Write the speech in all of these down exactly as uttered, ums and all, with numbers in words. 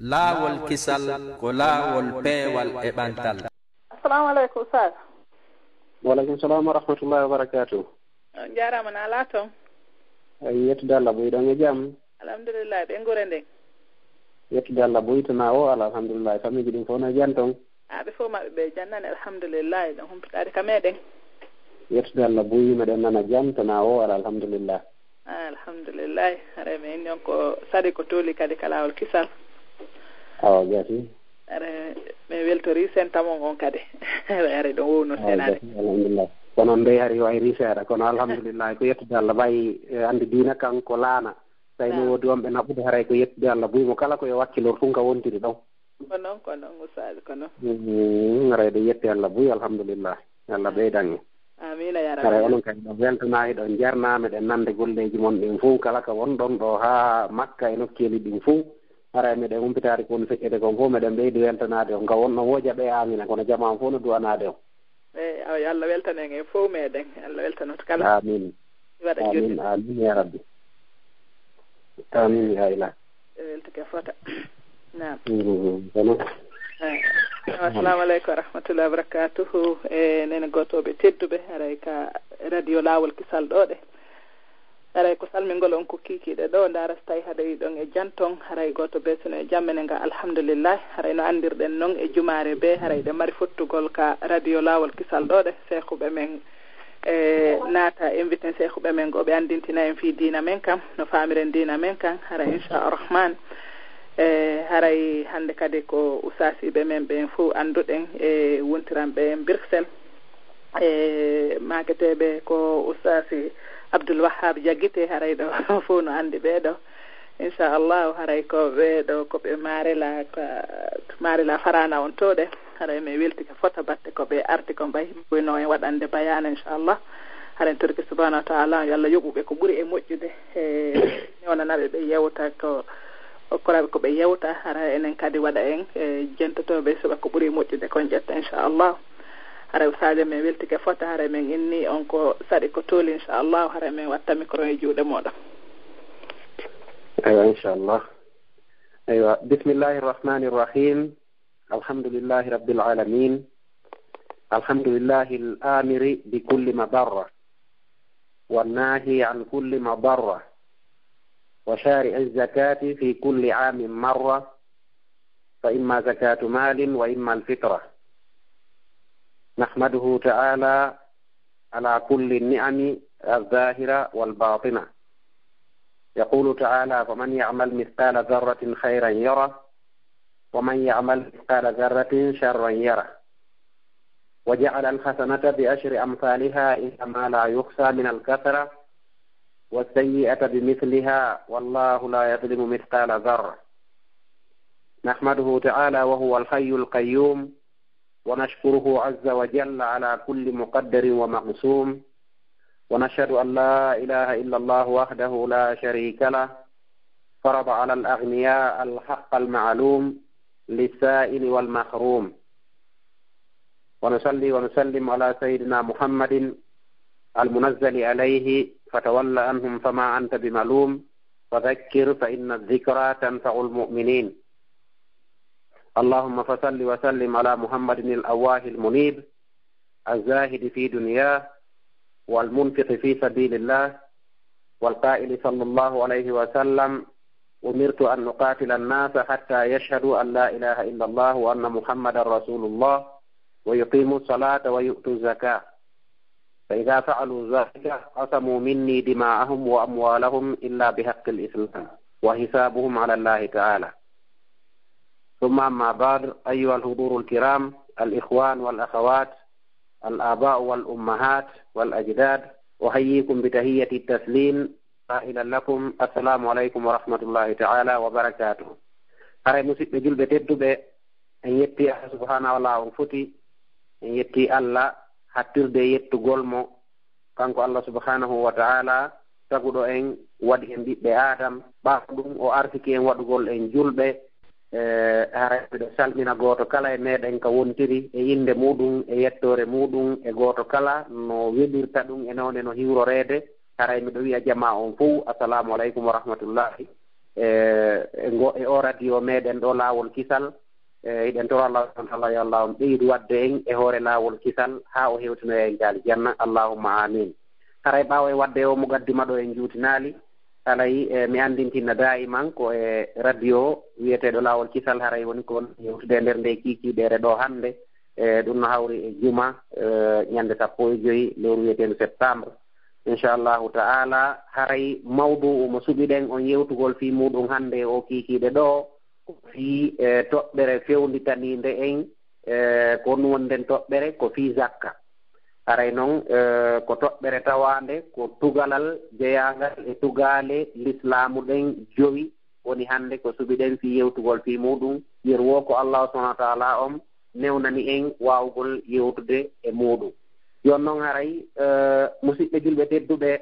Laawol kisal ko laawol peewal e ɓantal. Assalamu aleykum, Ustaz. Wa aleykum salam wa rahmatullahi wa barakatuh. On njaaraama, na alaa toon? Ay, yettude Allah, Buy, ɗon e jam? Alhamdulillah, ɓe ngure nden? Yettude Allah, Buy, to na o ala, alhamdulillah. Fammiiji ɗin fof no e jam toon? A, ɓe fof maɓɓe ɓe jannani, alhamdulillah, ɗon humpitaade ka meɗen. Yettude Allah, Buy, meɗen nana jam, to na o ala, alhamdulillah. Ah, alhamdulillahi. Haray mi inni on ko sadi ko tooli kadi ka laawol kisal. Awa, gasi. Haray mi weltori sentamon on kadi. Haray ɗon wowno. Awa, senaade. Gasi, alhamdulillah. Kono on dey hari o ayri seeɗa, kono alhamdulillah, ko yettude Allah, ɓay, eh, anndi diina kan ko laana. Tawi no woodi wonɓe naɓude, haray ko yettude Allah, Buy, mo kala ko yo wakkilor tun ka wontiri ɗon. Ko noon, ko noon, Ustaaz, ko noon. Mm, haray ɗo yetti Allah, Buy, alhamdulillah. Allah ɓeydan en. Amiina, yaa rabbi. Haray onon kadi ɗo weltanaa, eɗon jarnaa, meɗen nande golleeji mon ɗin fof, kala ka wonɗon ɗo haa Makka e nokkeeli ɗin fof. Haray meɗen humpitaade ko woni feƴƴede kon fof, meɗen ɓeydi weltanaade on. Ka wonɗon fof jaɓee, amiina, kono jamaa on fof no duwanaade on. Eey, awa, yo Allah weltan en e fof meɗen. Allah weltanoto kala. Amiin. Waɗa amiin, joddi. Amiin, ya rabbi. Amiin, ya ilah. E weltike fota. Naam. Mm, kono. Eey. Awa, assalamu aleykum wa rahmatullahi wa barakatuhu. E nene gootooɓe tedduɓe, haray ka radio Laawol Kisal ɗo ɗe. Haray ko salmingol on ko kiikiiɗe ɗo, ndaara so tawi haɗa yiɗon e janton, haray gooto bee sino e jam menen ga, alhamdulillah. Haray no anndirɗen non e jumaare bee, haray ɗe mari fottugol ka radio Laawol Kisal ɗo ɗe, seekuɓe men, e naata invité seekuɓe men go ɓe anndintina en fii diina men kan, no faamiren diina men kan, haray inchallah rahman. E haray hannde kadi ko usaasiiɓe men ɓen fof annduɗen e wontiranɓe en Bruxelles. E maaketeeɓe ko Ustaasi Abdul Wahab Jaggite, haray ɗo fof no anndi ɓee ɗo. Inchallahu, haray ko ɓee ɗo ko ɓe Marela, ka Marela Farana on to ɗe. Haray mi weltike fota batte ko ɓe arti ko mbay, ɓuyno en waɗande bayaana, inchallah. Haray torki subhanahu wa ta'ala, yo Allah yoɓuɓe ko ɓuri e moƴƴude. E newnanaɓe ɓe yewta ko okkoraɓe ko ɓe yewta, hara enen kadi waɗa en, e, jentotooɓe suɓa ko ɓuri moƴƴude kon ƴetta, inchallah. Hara Sadio, min weltike fota, hara min inni on ko saɗi ko tooli, inchallah, hara min watta micro e juuɗe moɗon. Eywa, inchallah. Eywa, bismillahi rahmani rahim. Alhamdulillahi rabbil alamin. Alhamdulillahi al-amiri bi kulli ma barra. Wa nahi an kulli ma barra. Wa shari'i zakati fi kulli amin marra. Fa imma zakatu malin wa imma al-fitra. Nahmaduhu ta'ala ala kulli ni'ami al-zahira wal batina. Yaqulu ta'ala, faman ya'mal mithqala dharratin khayran yara, wa man ya'mal mithqala dharratin sharran yara. Wa ja'ala al-hasanata bi ashri amthaliha ila ma la yuhsa min al-kathra, wa sayyi'ata bi mithliha, wallahu la yadhlimu mithqala dharra. Nahmaduhu ta'ala wa huwa al-hayyul qayyum, ونشكره عز وجل على كل مقدر ومقسوم، ونشهد أن لا إله إلا الله وحده لا شريك له، فرض على الأغنياء الحق المعلوم للسائل والمحروم، ونصلي ونسلم على سيدنا محمد المنزل عليه، فتول عنهم فما أنت بملوم، وذكر فإن الذكرى تنفع المؤمنين. اللهم فصل وسلم على محمد الأواه المنيب، الزاهد في دنياه، والمنفق في سبيل الله، والقائل صلى الله عليه وسلم، أمرت أن أقاتل الناس حتى يشهدوا أن لا إله إلا الله وأن محمدا رسول الله، ويقيموا الصلاة ويؤتوا الزكاة، فإذا فعلوا ذلك عصموا مني دماءهم وأموالهم إلا بحق الإسلام، وحسابهم على الله تعالى. ثم أما بعد، أيها الحضور الكرام، الإخوان والأخوات، الآباء والأمهات والأجداد، أحييكم بتحية التسليم، قائلا لكم، السلام عليكم ورحمة الله تعالى وبركاته. Haray, musidɓe julɓe tedduɓe, en yetti Allah subhanahu wa ta'ala on foti, en yetti Allah hattirde e yettugol mo, kanko Allah subhanahu wa ta'ala, taguɗo en, waɗi en ɓiɓɓe Adam, ɓaawo ɗum o arsiki en waɗugol en julɓe. E, haray miɗo salmina gooto kala e meɗen ka wontiri, e innde muɗum, e yettoore muɗum, e gooto kala no welirta ɗum, e noone no hiwroreede. Haray miɗo wi'a jamaa on fow, assalamu aleykum wa rahmatullahi. e, e ngo, e o radio meɗen ɗo Laawol Kisal. E, hiɗen toro Allah subhanahu wa ta'ala, yo Allah on ɓeydu wadde en e hoore Laawol Kisal haa o hewtinoya en ka aljanna. Allahumma amin. Haray ɓaawo e wadde o muqaddima ɗo en juutinaali, haray, e, mi anndintina daa'iman ko e radio wiyeteeɗo Laawol Kisal, haray woni ko on yewtude e nder nde kiikiiɗeere ɗo hannde. E, ɗum no hawri e juma, e, ñande sappo e joy lewru wiyeteendu septembre. Inchallahu ta'ala, haray mawdu'u mo suɓiɗen on yewtugol fii muuɗum hannde e o kiikiiɗe ɗo, ko fii, e, toɓɓere fewnditaniinde en, e, ko honɗum woni nden toɓɓere, ko fii zakka. Haray non, e, ko toɓɓere tawaande ko tugalal jeyaangal e tugaale lislaamu ɗen jowi woni hannde ko suɓiɗen fii yewtugol fii muuɗum. Yeru woo ko Allahu subhanahu wa ta'ala on newnani en waawugol yewtude e muuɗum. Yon non haray, e, musiɓɓe julɓe tedduɓe,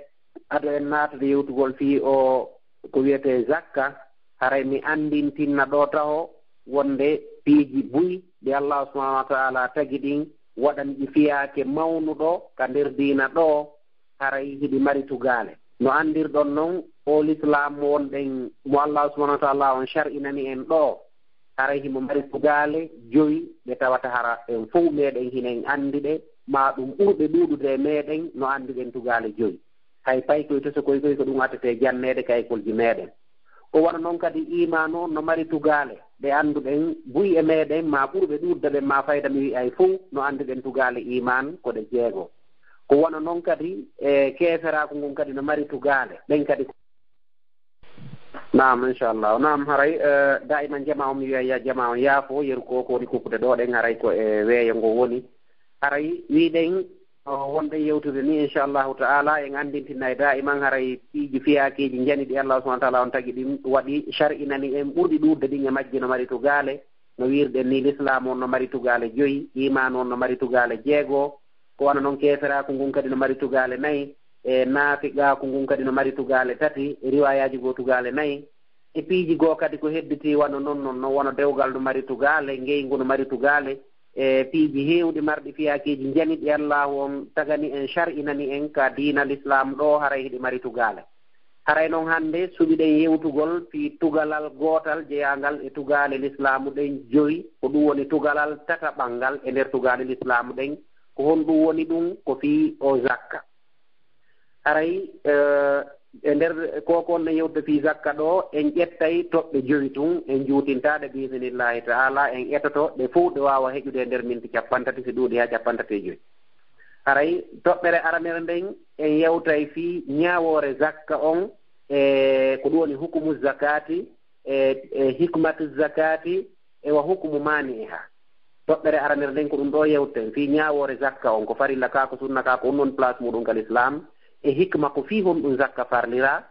ado en naatude yewtugol fii o ko wiyetee zakka, haray mi anndintinna ɗo taho wonde piiji buy ɗi Allahu subhanahu wa ta'ala tagi ɗin, waɗani ɗi fiyaake mawnuɗo ka nder diina ɗo, haray hiɗi mari tugaale. No anndirɗon non, o lislaam wonɗen mo Allahu subhanahu wa ta'ala on shar'inani en ɗo, haray himo mari tugaale joyi ɗe tawata hara en fow meɗen hino en anndi ɗe, maa ɗum ɓurɓe ɗuuɗude e meɗen no annduɗen tugaale joyi. Hay paykoy tosokoy koy ko ɗum attetee janneede ka ekolji meɗen. Ko wano non kadi iimaan on no mari tugaale ɗe annduɗen buy e meɗen, maa ɓurɓe ɗuuɗude ɓen, maa fayda mi wi'ay fow, no annduɗen tugaale iimaan ko ɗe jeego. Ko wano non kadi e keeferaaku ngun kadi no mari tugaale, ɗen kadi ko. Naam, inchallah. Naam, haray, e, daa'iman jamaa on mi wi'ay ya jamaa on yaafo, yeru ko ko woni kukude ɗo ɗen, haray ko e weeyo ngo woni. Haray wi'ɗen, o, wonɗen yewtude ni, inchallahu ta'ala, en anndintinay daa'iman haray piiji fiyaakiiji njani ɗi Allah subhanahu wa ta'ala on tagi ɗin, waɗi shar'inani en ɓurɗi ɗuuɗude ɗin e majji no mari tugaale, no wi'irɗen ni lislaamu on no mari tugaale joyi, iimaanu on no mari tugaale jeego, ko wano non keeferaaku ngun kadi no mari tugaale nayi, e naafiqaaku ngun kadi no mari tugaale tati, e riwaayaaji goo tugaale nayi. E piiji goo kadi ko hedditii wano non, non, non wano dewgal no mari tugaale, ngeyngu no mari tugaale, e piiji heewɗi marɗi fiyaakiiji njani ɗi Allaahu on tagani en, shar'inani en ka diina Lislaam ɗo, haray hiɗi mari tugaale. Haray non hannde suɓiɗen yewtugol fii tugalal gootal jeyaangal e tugaale Lislaamu ɗen jowi, ko ɗum woni tugalal tataɓal ngal e nder tugaale Lislaamu ɗen. Ko honɗum woni ɗum? Ko fii o zakka. Haray, eh, e nder ko ko wonɗen yewtude fii zakka ɗo, en ƴettay toɓɓe jowi tun, en juutinta ɗe biiznillaahi ta'aalaa, en etoto ɗe fow ɗe waawa heƴude e nder minti cappanɗe tati, si ɗuuɗii haa cappanɗe tati e jowi. Haray toɓɓere aranere nden, en yewtay fii ñaawoore zakka on, e ko ɗum woni hukumu zakaati, e, e hikmatu zakaati, e wa hukumu maani'iha. Toɓɓere aranere nden ko ɗum ɗo yewten fii ñaawoore zakka on, ko farilla ka, ko sunna ka, ko honɗum woni place muɗum ka Lislaam, e hikma ko fii honɗum zakka farlira,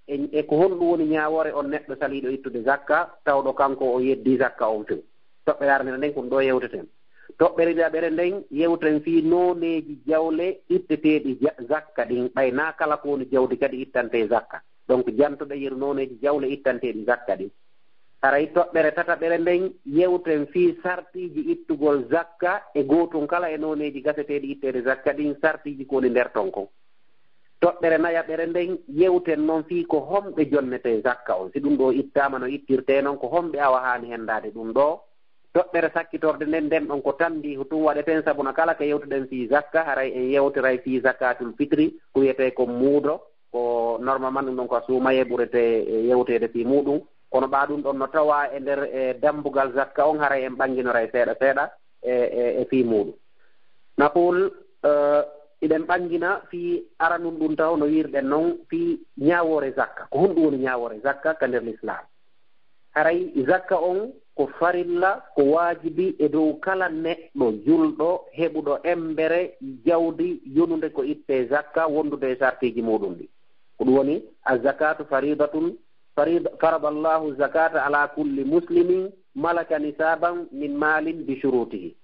e, e ko honɗum woni ñaawoore on neɗɗo saliiɗo ittude zakka, tawɗo kanko o yeddii zakka on few. Toɓɓere aranere nden ko ɗum ɗo yewteten. Toɓɓere ɗiɗaɓere nden yewten fii nooneeji jawle itteteeɗi ja-, zakka ɗin, ɓay naa kala ko woni jawdi kadi ittantee zakka. Donc, jantoɗen yeru nooneeji jawle ittanteeɗi zakka ɗin. Haray toɓɓere tataɓere nden yewten fii sartiiji ittugol zakka e gootun kala e nooneeji gaseteeɗi itteede zakka ɗin, sartiiji ko woni nder ton kon. Toɓɓere nayaɓere nden yewten non fii ko homɓe jonnetee zakka on. Si ɗum ɗo ittaama no ittirtee non, ko homɓe awa haani hendaade ɗum ɗo. Toɓɓere sakkitorde nden, nden ɗon ko tanbiihu tun waɗeten, sabuna kala ko yewtuɗen fii zakka, haray en yewtiray fii zakaatul fitri, ko wiyetee ko muudo, ko normalement ɗum ɗon ko a suumayee ɓuretee, e, yewteede fii muuɗum. Kono ɓaa ɗum ɗon no tawaa e nder, e, dambugal zakka on, haray en ɓannginoray seeɗa seeɗa, e, e, e fii muuɗum. Naqul, eh, iɗen ɓanngina fii aranun ɗum taho no wiirɗen non fii ñaawoore zakka. Ko honɗum woni ñaawoore zakka ka nder Lislaam? Haray zakka on ko farilla, ko waajibi e dow kala neɗɗo julɗo heɓuɗo embere jawdi yonunde ko ittee zakka wondude e sartiiji muuɗum ɗi. Ko ɗum woni, "Azzakatu faridatun, farid-, faradallahu zakata ala kulli muslimin malaka nisaban min malin bi shurutihi."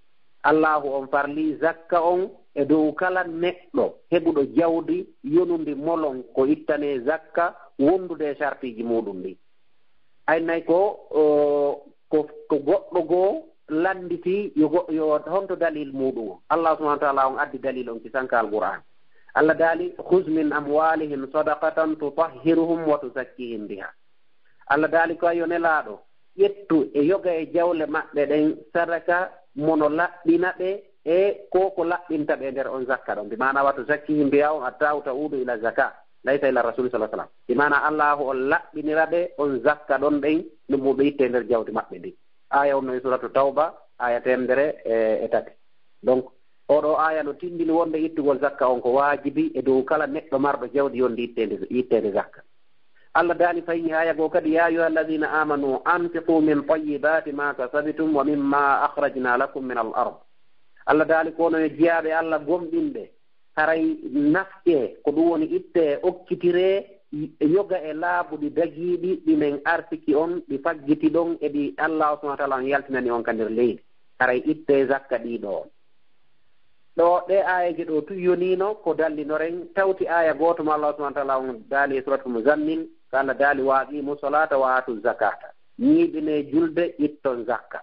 Allahu on farlii zakka on e dow kala neɗɗo heɓuɗo jawdi yonundi molon ko ittanee zakka wondude e sartiiji muuɗum ɗin. Ay nay ko, o, ko, ko goɗɗo goo lannditi yo go-, yo honto dalil muuɗum on. Allah subhanahu wa ta'ala on addi dalil on kisan ka Alqur'aan. Allah daali, "Khuz min amwalihim sadaqatan tutahhiruhum wa tuzakkihim biha." Allah daali ko yo Nelaaɗo, ƴettu e yoga e jawle maɓɓe ɗen sadaka mono laɓɓina ɓe e ko ko laɓɓinta ɓe e nder on zakka ɗon. Bi maana, wa tuzakkihim biha wa hatta ta'udu ila zaka laysa ila rasuli sallallahu alaihi wasallam. Bi maana, Allahu on laɓɓinira ɓe on zakka ɗon ɗen, no mo ɓe itte e nder jawdi maɓɓe ndin. Aya on no e suratu Tawba, aya teemedere e, e tati. Donc, oɗo aya no tindini wonde ittugol zakka on ko waajibi e dow kala neɗɗo marɗo jawdi yonde itteende, itteende zakka. Allah daali fayin aya goo kadi, "Ya ayyuha alladhina amanu anfiqu min tayyibati ma kasabtum wa mimma akhrajna lakum min al-ard." Allah daali ko onon yo jiyaaɓe Allah gomɗinɓe, haray nafqe, ko ɗum woni itte, okkitire yoga e laabuɗi dagiiɗi ɗi men arsiki on, ɗi faggiti ɗon e ɗi Allah subhanahu wa ta'ala on yaltinani on ka nder leydi. Haray itte zakka ɗiɗo on. Ɗo ɗe aayeeje ɗo tu yoniino ko dallinoren, tawti aaya gooto mo Allah subhanahu wa ta'ala on daali e suratul Muzammil, ko Allah daali, "Wa aqimu salata wa atu zakata." Ñiiɓine julde, itton zakka.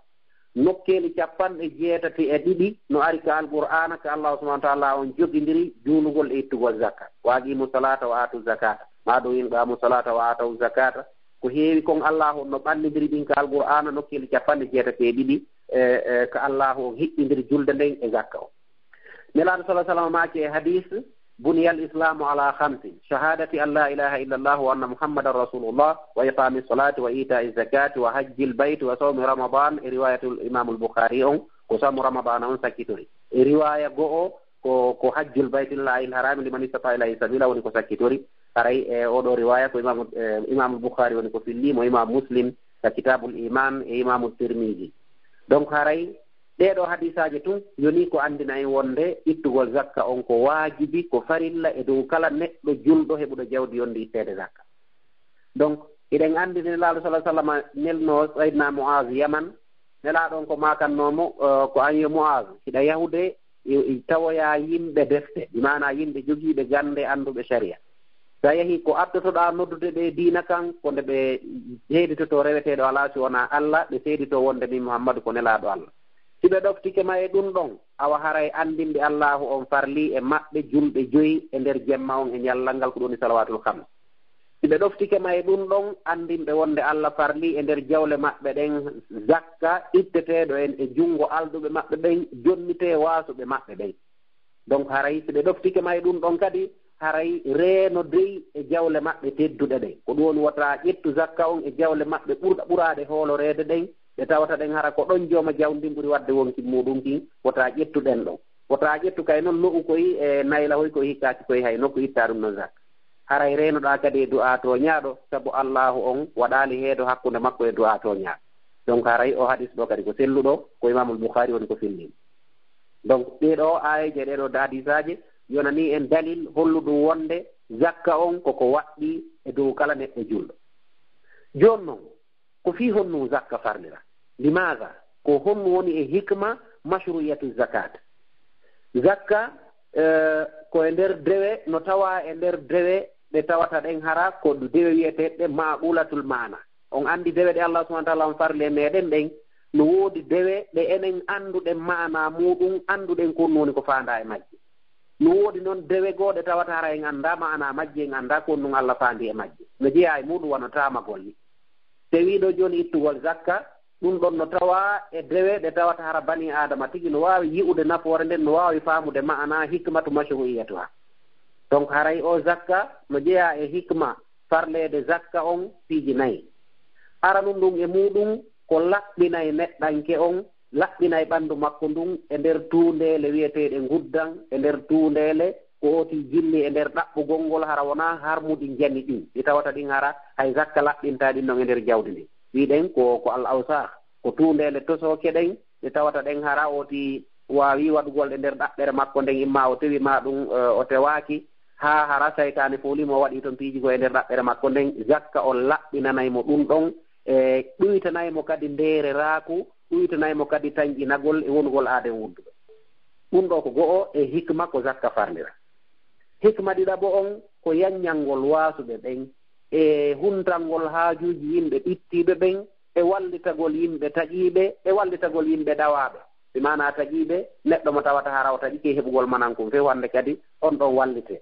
Nokkeeli capanɗe jeetati e ɗiɗi no ari ka Alqur'aana, ka Allah subhanahu wa ta'ala on jogindiri juulugol e ittugol zakka. "Wa aqimu salata wa atu zakata." Ma ɗo yin qamu salata wa ataw zakata. Ko heewi kon Allah on no ɓallindiri ɗin ka Alqur'aana, nokkeeli capanɗe jeetati e ɗiɗi, e, e, ka Allah on hiɓɓindiri julde nden e zakka on. Nelaaɗo sallallahu alaihi wasallam maaki e hadis, "Buniyal islamu ala khamsin, shahadati an la ilaha illallah wa anna Muhammadan rasulullah, wa iqami salati, wa ita'i zakati, wa hajjil bayti, wa sawmi ramadan." E riwayatul Imam al-Bukhari on, ko sawmu ramadan on sakkitori. E riwaya go'o, ko, ko hajjul baytillahi al-harami liman istata ilayhi sabila woni ko sakkitori. Haray e oɗo riwaya ko Imam, e, Imam al-Bukhari woni ko filli mo, Imam Muslim ka Kitabul Iman e Imam Tirmidhi. Donc haray ɗee ɗoo hadisaaji tun yoni ko anndina en wonde ittugol zakka on ko waajibi, ko farilla e dow kala neɗɗo julɗo heɓuɗo jawdi yonde itteede zakka. Donc, hiɗen anndi nde Nelaaɗo sallallahu alaihi wasallam nelno Sayyidina Mu'az Yaman, Nelaaɗo on ko maakannoo mo, eh, ko an yo Mu'az, hiɗa yahude, i, i tawoyaa yimɓe defte, bi maanaa yimɓe jogiiɓe gannde annduɓe sharia. So a yahii ko addotoɗaa noddude ɓe diina kan, ko nde ɓe heeditotoo reweteeɗo alaa si wonaa Allah, ɓe seeditoo wonde min Muhammadu ko Nelaaɗo Allah. Si ɓe ɗoftike ma e ɗun ɗon, awa haray anndinɓe Allaahu on farlii e maɓɓe julɗe joyi e nder jemma on e ñallal ngal, ko ɗun woni salawaatul khams. Si ɓe ɗoftike ma e ɗun ɗon, anndinɓe wonde Allah farlii e nder jawle maɓɓe ɗen zakka itteteeɗo en e junngo alɗuɓe maɓɓe ɓen, jonnitee waasuɓe maɓɓe ɓen. Donc, haray si ɓe ɗoftike ma e ɗun ɗon kadi, haray reeno dey e jawle maɓɓe tedduɗe ɗen. Ko ɗun woni wota ƴettu zakka on e jawle maɓɓe ɓurɗa ɓuraade hooloreede ɗen, ɗe tawata ɗen hara ko ɗon jooma jawdi ndin ɓuri waɗde wonki muuɗum kin, wota ƴettu ɗen ɗon. Wota ƴettu kay non lo'u koy e nayla hoy koy hikkaaki koy hay nokku ittaa ɗun non zakka. Haray reenoɗaa kadi e du'aa tooñaaɗo, sabu Allaahu on waɗaali heedo hakkunde makko e du'aa tooñaaɗo. Donc, haray o hadis ɗo kadi ko selluɗo, ko Imaamul Bukhaari woni ko fillii. Donc, ɗee ɗoo aayeeje, ɗee ɗoo hadisaaje yonanii en dalil holluɗo wonde zakka on ko ko waɗɗii e dow kala neɗɗo julɗo. Jooni non, ko fii honno zakka farlira? Limaada? Ko honno woni e hikma mashru'iyatu zakat? Zakka, eh, ko e nder dewe, no tawaa e nder dewe ɗe tawata ɗen hara ko dewe wi'eteeɗe maaqulatul maana. On anndi dewe ɗe Allah subhanahu wa ta'ala on farli e meɗen ɗen, no woodi dewe ɗe enen annduɗen maana muuɗum, annduɗen ko honno woni ko faandaa e majje. No woodi non dewe goo ɗe tawata hara en anndaa maana majje, en anndaa ko honno Allah faandi e majje. No jeyaa e muuɗum wano taamagol ni. Si wii ɗoo jooni ittugol zakka, ɗun ɗon no tawaa e dewe ɗe tawata hara banii Aadama tigi no waawi yi'ude nafoore nden, no waawi faamude maana hikmatu mashru'iyatuha. Donc, haray oo zakka no jeyaa e hikma farleede zakka on piiji nayi. Aranun ndun e muuɗum ko laɓɓinay neɗɗanke on, laɓɓinay ɓandu makko ndun e nder tuundeele wi'eteeɗe nguddan, e nder tuundeele ko ooti jilli e nder ɗaɓɓugol ngol, hara wonaa harmuɗi njani ɗin, ɗi tawata ɗin hara hay zakka laɓɓintaa ɗin non e nder jawdi ndin. Wi'ɗen ko, ko al awsaakh, ko tuundeele tosooke ɗen, ɗe tawata ɗen hara ooti waawi waɗugol e nder ɗaɓɓere makko nden, imma o tewi ma ɗun, eh, o tewaaki, haa hara saytaane foolii mo, o waɗii ton piiji goo e nder ɗaɓɓere makko nden, zakka on laɓɓinanay mo ɗun ɗon, e ɗuytanay mo kadi ndeereraaku, ɗuytanay mo kadi tanƴinagol e wonugol aaden wudduɓe. Ɗun ɗoo ko go'o e hikma ko zakka farlira. Hikma ɗiɗaɓo on ko yanñangol waasuɓe ɓen, e huntangol haajuuji yimɓe ɓittiiɓe ɓen, e wallitagol yimɓe taƴiiɓe, e wallitagol yimɓe ɗawaaɓe. Si maanaa taƴiiɓe, neɗɗo mo tawata hara o taƴike heɓugol manankun few, hannde kadi on ɗon wallitee.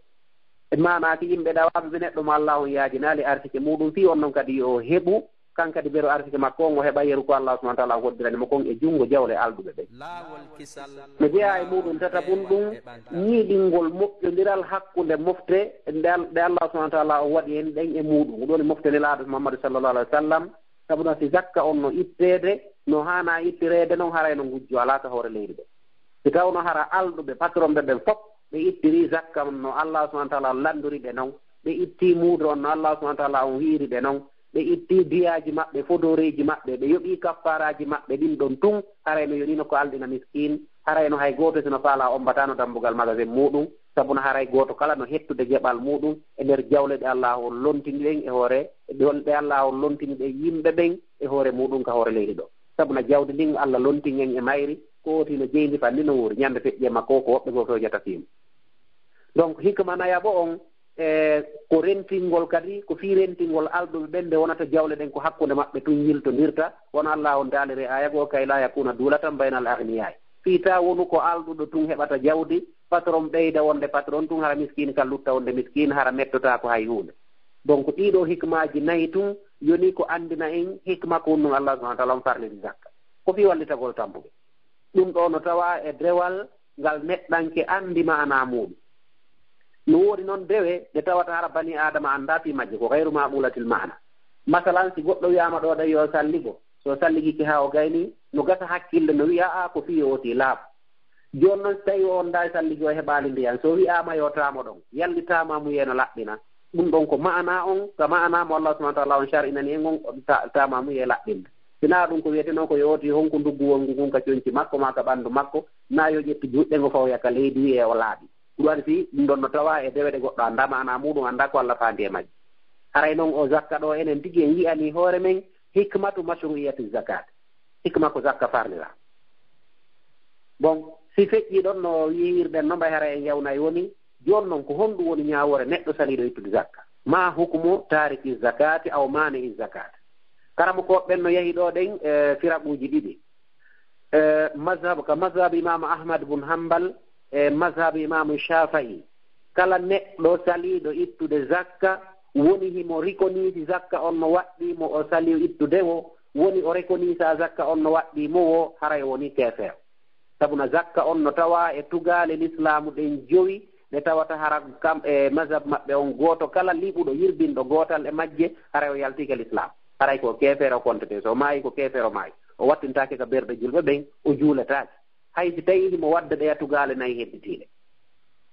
E maanaa ki yimɓe ɗawaaɓe ɓe neɗɗo mo Allaahu on yaajinaali arsike muuɗum fii on non kadi yo o heɓu Kan kadi beru arsike makko on o heɓa yeru ko Allah subhanahu wa ta'ala on hoddirani mo kon e junngo jawle alɗuɓe ɓen. Laawol kisal. No jeyaa e muuɗum tatabun ɗum, ñiiɗingol moƴƴondiral hakkunde mofte ɗe Al-, ɗe Allah subhanahu wa ta'ala on waɗi en ɗen e muuɗum. Ɗum woni mofte Nelaaɗo Muhammadu sallallahu alaihi wa sallam. Sabu no si zakka on no itteede, no haanaa ittireede non, haray no ngujjo alaa ka hoore leydi ɗo. Si tawno hara alɗuɓe, patron ɓe ɓen fof, ɓe ittiri zakka on no Allah subhanahu wa ta'ala on lanndori ɓe non, ɓe itti muudo on no Allah subhanahu wa ta'ala on wi'iri ɓe non, ɓe itti diyaaji maɓɓe, fodooreeji maɓɓe, ɓe yoɓi kaffaaraaji maɓɓe ɗin ɗon tun, haray no yonino ko alɗina miskiin, haray no hay gooto si no faalaa ommbataano dammbugal magasin muuɗum, sabu no haray gooto kala no hettude geɓal muuɗum e nder jawle ɗe Allah on lontini ɗen e hoore, ɗe Allah on lontini ɗen yimɓe ɓen e hoore muuɗum ka hoore leydi ɗo. Sabu no jawdi ndin Allah lontini en e mayri, ko oti no jeyndi fanni no wuuri, ñande feƴƴi e makko ko woɓɓe goo fewjata fii mum. Donc, hikma nayaɓo on, e ko rentingol kadi, ko fii rentingol alɗuɓe ɓen nde wonata jawle ɗen ko hakkunde maɓɓe tun yiltondirta, wano Allah on daaliri aaya goo, "Kay laa yakuuna duulatan baynal agniyaa'i." Fii taa wonu ko alɗuɗo tun heɓata jawdi, patron ɓeyda wonde patron tun, hara miskiin kan lutta wonde miskiin, hara mettotaako hay huunde. Donc, ɗii ɗoo hikmaaji nayi tun yoni ko anndina en hikma ko ɗum Allah subhanahu wa ta'ala on farliri zakka. Ko fii wallitagol tampuɓe. Ɗum ɗoo no tawaa e dewal ngal neɗɗanke anndi maanaa muuɗum. No woodi non dewe ɗe tawata hara banii Aadama anndaa fii majje, ko gayru maaquulatil maana. Masalan, si goɗɗo wi'aama ɗoo ɗay yo salligo, so salligike haa o gaynii, no gasa hakkille no wi'a, "Aa, ko fii yo oti laaɓa." Jooni non, si tawii o wondaali sallige, o heɓaali ndiyan, so wi'aama yo taamo ɗon, yalli taamaamuyee no laɓɓina? Ɗum ɗon ko maanaa on, ka maanaa mo Allah subhanahu wa ta'ala on shar'inani en on, ta-, taamaamuyee laɓɓinta. Sinaa ɗum ko wi'etenoo ko yo oti honko nduggu wonngu ngun ka conci makko maa ka ɓanndu makko, naa yo ƴettu juuɗe ngo fawya ka leydi wi'ee o laaɓi. Ɗum waɗi fii ɗum ɗon no tawaa e dewe ɗe goɗɗo anndaa maanaa muuɗum, anndaa ko Allah faandi e majje. Haray non o zakka ɗoo enen tigi en yi'anii hoore men hikmatu mashru'iyati zakat. Hikma ko zakka farlira. Bon, si feƴƴii ɗon no wi'irɗen no mbay hara en yawnay woni, jooni non ko honɗum woni ñaawoore neɗɗo saliiɗo ittude zakka? Ma hukmu taariki zakati aw maani'i zakati? Karamokooɓe ɓen no yahi ɗoo ɗen, e, firaquuji ɗiɗi. E, mazhab, ka mazhab Imaamu Ahmad bun Hanbal, e mazhab Imaamu Shafi'i, kala neɗɗo saliiɗo ittude zakka, woni himo rikoniisi zakka on no waɗɗii mo, o salii ittude wo, woni o rekoniisa zakka on no waɗɗii mo wo, haray o woni keefeero. Sabu na zakka on no tawaa e tugaale lislaamu ɗen jowi, ɗe tawata hara kam e mazhab maɓɓe on gooto, kala liɓuɗo yirbinɗo gootal e majje, haray o yaltiike lislaam. Haray ko keefeero o kontetee. So o maayi, ko keefeero maayi. O wattintaake ka ɓerɗe julɓe ɓen, o juuletaake. Hay si tawii himo waɗde ɗeya tugaale nayi hedditiiɗe.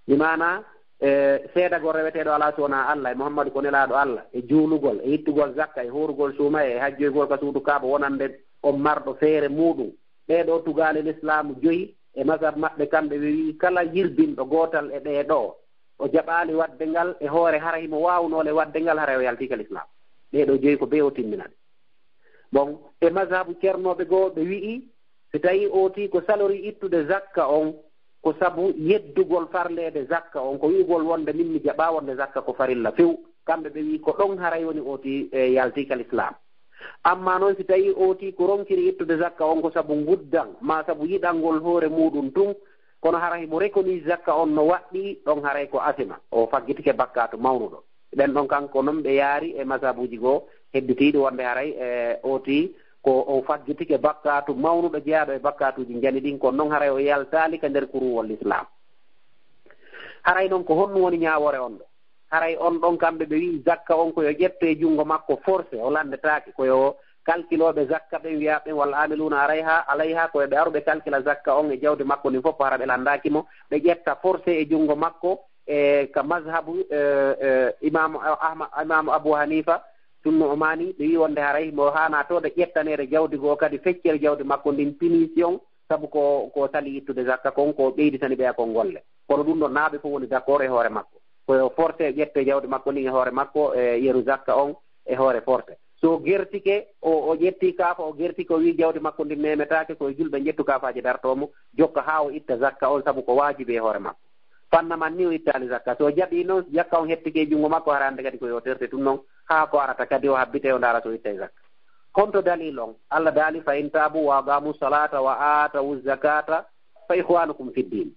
Bi maanaa, e, seedagol reweteeɗo alaa si wonaa Allah, e Muhammadu ko nelaaɗo Allah, e juulugol, e ittugol zakka, e hoorugol suumayee, e hajjoygol ka suudu Kaaba wonande on marɗo feere muuɗum. Ɗee ɗoo tugaale lislaamu joyi e mazhab maɓɓe kamɓe ɓe wi'i kala yirbinɗo gootal e ɗee ɗoo, o jaɓaali waɗde ngal e hoore hara himo waawunoo le waɗde ngal, haray o yaltiike lislaam. Ɗee ɗoo joyi ko bee o timmina ɗe. Bon, e mazhabu cernooɓe goo ɓe wi'i, si tawii ootii ko salorii ittude zakka on, ko sabu yeddugol farleede zakka on, ko wi'ugol wonde min mi jaɓaa wonde zakka ko farilla few. Kamɓe ɓe wi'i ko ɗon haray woni ootii, e, yaltiike lislaam. Ammaa non si tawii ootii ko ronkiri ittude zakka on ko sabu nguddan, maa sabu yiɗangol hoore muuɗum tun, kono hara himo rekonii zakka on no waɗɗii, ɗon haray ko asima, o faggitike bakkaatu mawnuɗo. Ɓen ɗon kanko non ɓe yaari e mazhabuuji goo hedditiiɗi wonde haray, e, ootii ko o faggitike bakkaatu mawnuɗo jeyaaɗo e bakkaatuuji njani ɗin, kono non haray o yaltaali ka nder kuruwol lislaam. Haray non ko honɗum woni ñaawoore on ɗo? Haray on ɗon kamɓe ɓe wi'i zakka on ko yo ƴetto e junngo makko forcé, o lanndetaake, ko yo kalkilooɓe zakka ɓen wi'aa ɓen wal aamiluuna alayha, alayha, ko yo ɓe aru ɓe kalkila zakka on e jawdi makko ndin fof, hara ɓe lanndaaki mo, ɓe ƴetta forcé e junngo makko, e ka mazhabu, e, e, Imaamu Ahma-, Imaamu Abu Hanifa, sunnu o maani, ɓe wi'i wonde haray mo haanaa to ɓe ƴettaneede jawdi goo kadi feccere jawdi makko ndin punition, sabu ko, ko sali ittude zakka kon, ko ɓeyditani ɓeya kon golle. Kono ɗum ɗon, naa ɓe fof woni d'accord e hoore makko. Ko yo forcé ƴette jawdi makko ndin e hoore makko, e yeru zakka on e hoore forcé. So gertike, o, o ƴetti kaafa, o gertike, o wi'i jawdi makko ndin memetaake, ko e julɓe njettu kaafaaji dartoo mo, jokka haa o itta zakka on, sabu ko waajibi e hoore makko. Fanna man ni o ittaali zakka. So jaɓii non, zakka on hettike e junngo makko, hara hannde kadi ko yo terte tun non, haa ko arata kadi o habbita, o ndaara so ittay zakka. Honto dalil on? Allah daali, "Fa in taabu wa aqaamu salaata wa aatawu zakata fa ixwaanukum fi diin."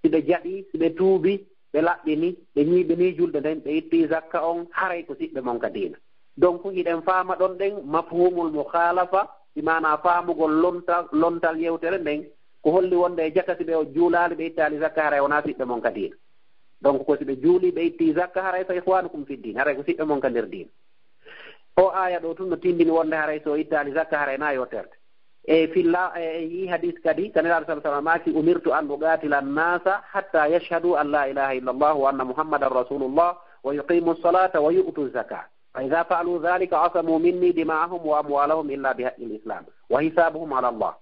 Si ɓe jaɓii, si ɓe tuubi, ɓe laɓɓini, ɓe ñiiɓini julde nden, ɓe itti zakka on, haray ko siɓɓe mon ka diina. Donc, hiɗen faama ɗon ɗen mafhumul mukhalafa, bi maana faamugol lontal, lontal yewtere nden, ko holli wonde e jaka si ɓe o juulaali, ɓe ittaali zakka, haray wonaa siɓɓe mon ka diina. Donc, ko si ɓe juuli, ɓe itti zakka, haray fa ikhwanukum fi din, haray ko siɓɓe mon ka nder diina. O aya ɗo tun no tindini wonde haray so ittaali zakka, haray na yo terde. E filla, e, e yi hadis kadi, ka Nelaaɗo sallallahu alaihi wasallam maaki, "Umirtu an uqatila an-nasa hatta yashhadu an la ilaha illa Allah wa anna Muhammadan rasulullah wa yuqimu as-salata wa yu'tu az-zakah. Fa idha fa'alu dhalika asamu minni dima'ahum wa amwalahum illa bi haqqil Islam wa hisabuhum ala Allah."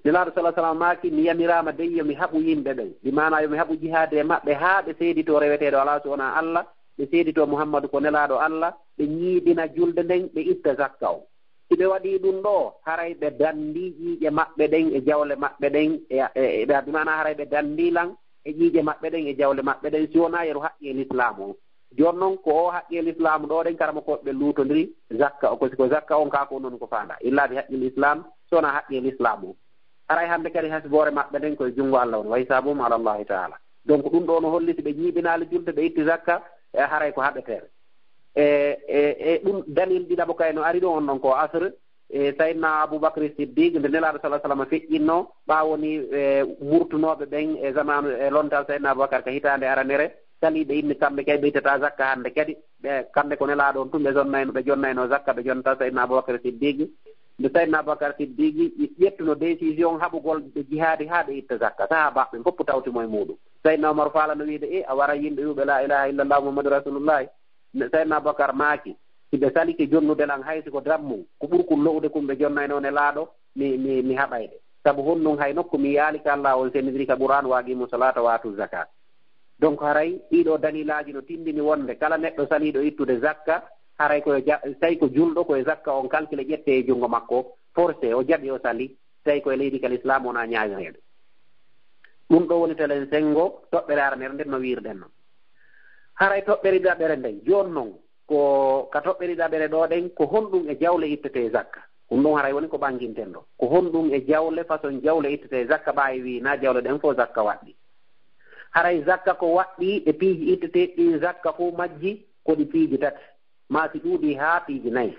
Nelaaɗo sallallahu alaihi wasallam maaki, "Mi yamiraama dey yo mi haɓu yimɓe ɓen, bi maana yo mi haɓu jihaade e maɓɓe haa ɓe seeditoo reweteeɗo alaa so wonaa Allah, ɓe seeditoo Muhammadu ko Nelaaɗo Allah, ɓe ñiiɓina julde nden, ɓe itta zakka on. Si ɓe waɗii ɗum ɗo, haray ɓe danndii ƴiiƴe maɓɓe ɗen e jawle maɓɓe ɗen, e, e, e, bi maana haray ɓe danndii lan e ƴiiƴe maɓɓe ɗen e jawle maɓɓe ɗen, si wonaa yeru haqqi e Lislaamu on." Jooni non, ko o haqqi e Lislaamu ɗo ɗen, karamokooɓe ɓe luutondiri zakka o, ko si ko zakka on kaa ko non ko faanda, illa bi haqqil Islam, so wonaa haqqi e Lislaamu on. Haray hannde kadi hasiboore maɓɓe nden koye junngo Allah woni, wa hisabuhum ala Allahi taala. Donc, ɗum ɗo no holli si ɓe ñiiɓinaali julde, ɓe itti zakka, e haray ko haɓeteere. E, e, e ɗum dalil ɗiɗaɓo kay no ari ɗo on ɗon ko asr, e Sayyidina Abubakar Siddiq, nde Nelaaɗo sallallahu alaihi wasallam feƴƴinno, ɓaawo ni, e, murtunooɓe ɓen e zamaanu, e lontal Sayyidina Abubakar ka hitaande aranere, sali ɓe inni kamɓe kay ɓe ittata zakka hannde kadi, ɓe, kamɓe ko Nelaaɗo on tun ɓe jonnayno, ɓe jonnayno zakka, ɓe jonnata Sayyidina Abubakar Siddiq. Nde Sayyidina Abubakar Siddiq ƴettuno décision haɓugol ɓe jihaadi haa ɓe itta zakka, sahaabaaɓe ɓen fof tawti mo e muuɗum. Sayyidina Umar faalano wiide, "E, a wara yimɓe wi'uɓe la ilaha illallah Muhammadu Rasulullah." Ne Sayyidina Abubakar maaki, "Si ɓe salike jonnude lan, hay si ko dammum, ko ɓurkun lo'ude kun ɓe jonnayno Nelaaɗo, mi, mi, mi haɓay ɓe. Sabu honɗum hay nokku mi yaali ka Allah on senidiri ka Qur'an, wa aqimu salata wa atu zakat." Donc, haray ɗiɗo dalilaaji no tindini wonde kala neɗɗo saliiɗo ittude zakka, haray ko ja-, tawi ko julɗo, ko e zakka on kalkile ƴette e junngo makko, forcé, o jaɓi, o sali, tawi ko e leydi ka Lislaam, wonaa ñaañoreede. Ɗum ɗo woni telen senngo toɓɓere aranere nden no wiirɗen non. Haray toɓɓere ɗiɗaɓere nden, jooni non, ko ka toɓɓere ɗiɗaɓere ɗo ɗen, ko honɗum e jawle ittetee zakka? Ɗum ɗon haray woni ko ɓannginten ɗo. Ko honɗum e jawle, façon jawle ittetee zakka, ɓaawi wii na jawle ɗen fof zakka waɗɗi? Haray zakka ko waɗɗi e piiji itteteeɗi ɗin, zakka fof majji ko ɗi piiji tati. Maa si ɗuuɗii haa piiji nayi.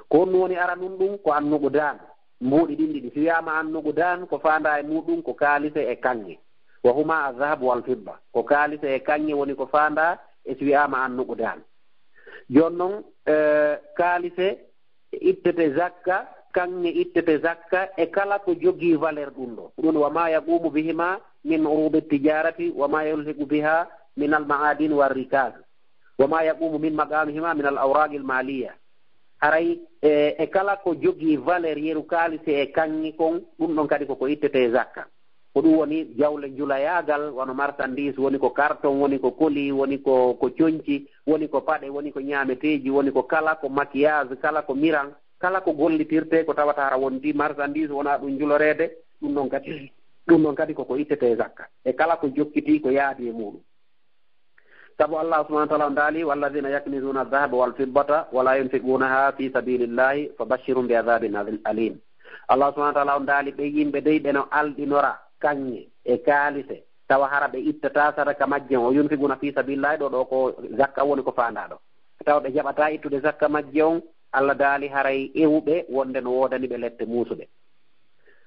Ko honɗum woni aranun ɗum? Ko annuqudaan. Mbuuɗi ɗin ɗiɗi. Si wiyaama annuqudaan, ko faandaa e muuɗum ko kaalise e kaŋŋe. Wa huma azhabu wal fidda. Ko kaalise e kaŋŋe woni ko faandaa e si wiyaama annuqudaan. Jooni non, eh, kaalise ittete zakka, kaŋŋe ittete zakka, e kala ko jogii valeur ɗum ɗo. Ɗum wa ma yaqumu bihima min urudi tijarati, wa ma yulhiqu biha min al ma'adin wa rikaz, wa ma yaqumu min maqamihima min al awraqi al maliya. Haray, e, e kala ko jogii valeur yeru kaalise e kaŋŋe kon, ɗum ɗon kadi koko ittete zakka. Ko ɗum woni jawle njulayaagal, wano marchandise, woni ko carton, woni ko colis, woni ko, ko conci, woni ko paɗe, woni ko ñaameteeji, woni ko kala ko maquillage, kala ko miran, kala ko gollitirte ko tawata hara wondi marchandise, wonaa ɗum njuloreede, ɗum ɗon kadi, ɗum ɗon kadi koko ittete zakka. E kala ko jokkitii ko yaadi e muuɗum. Sabu Allah subhanahu wa ta'ala on daali, "Walladhina yaknizuna adh-dhahaba wal fiddata wa la yunfiqunaha fi sabilillahi fabashshirhum bi adhabin alim." Allah subhanahu wa ta'ala on daali, ɓe yimɓe dey ɓe no alɗinora kaŋŋe e kaalise, tawa hara ɓe ittata sadaka majje on, o yunfiquna fi sabilillahi ɗo, ɗo ko zakka woni ko faandaa ɗo. Tawa ɓe jaɓata ittude zakka majje on, Allah daali haray ewuɓe wonde no woodani ɓe lette muusuɗe.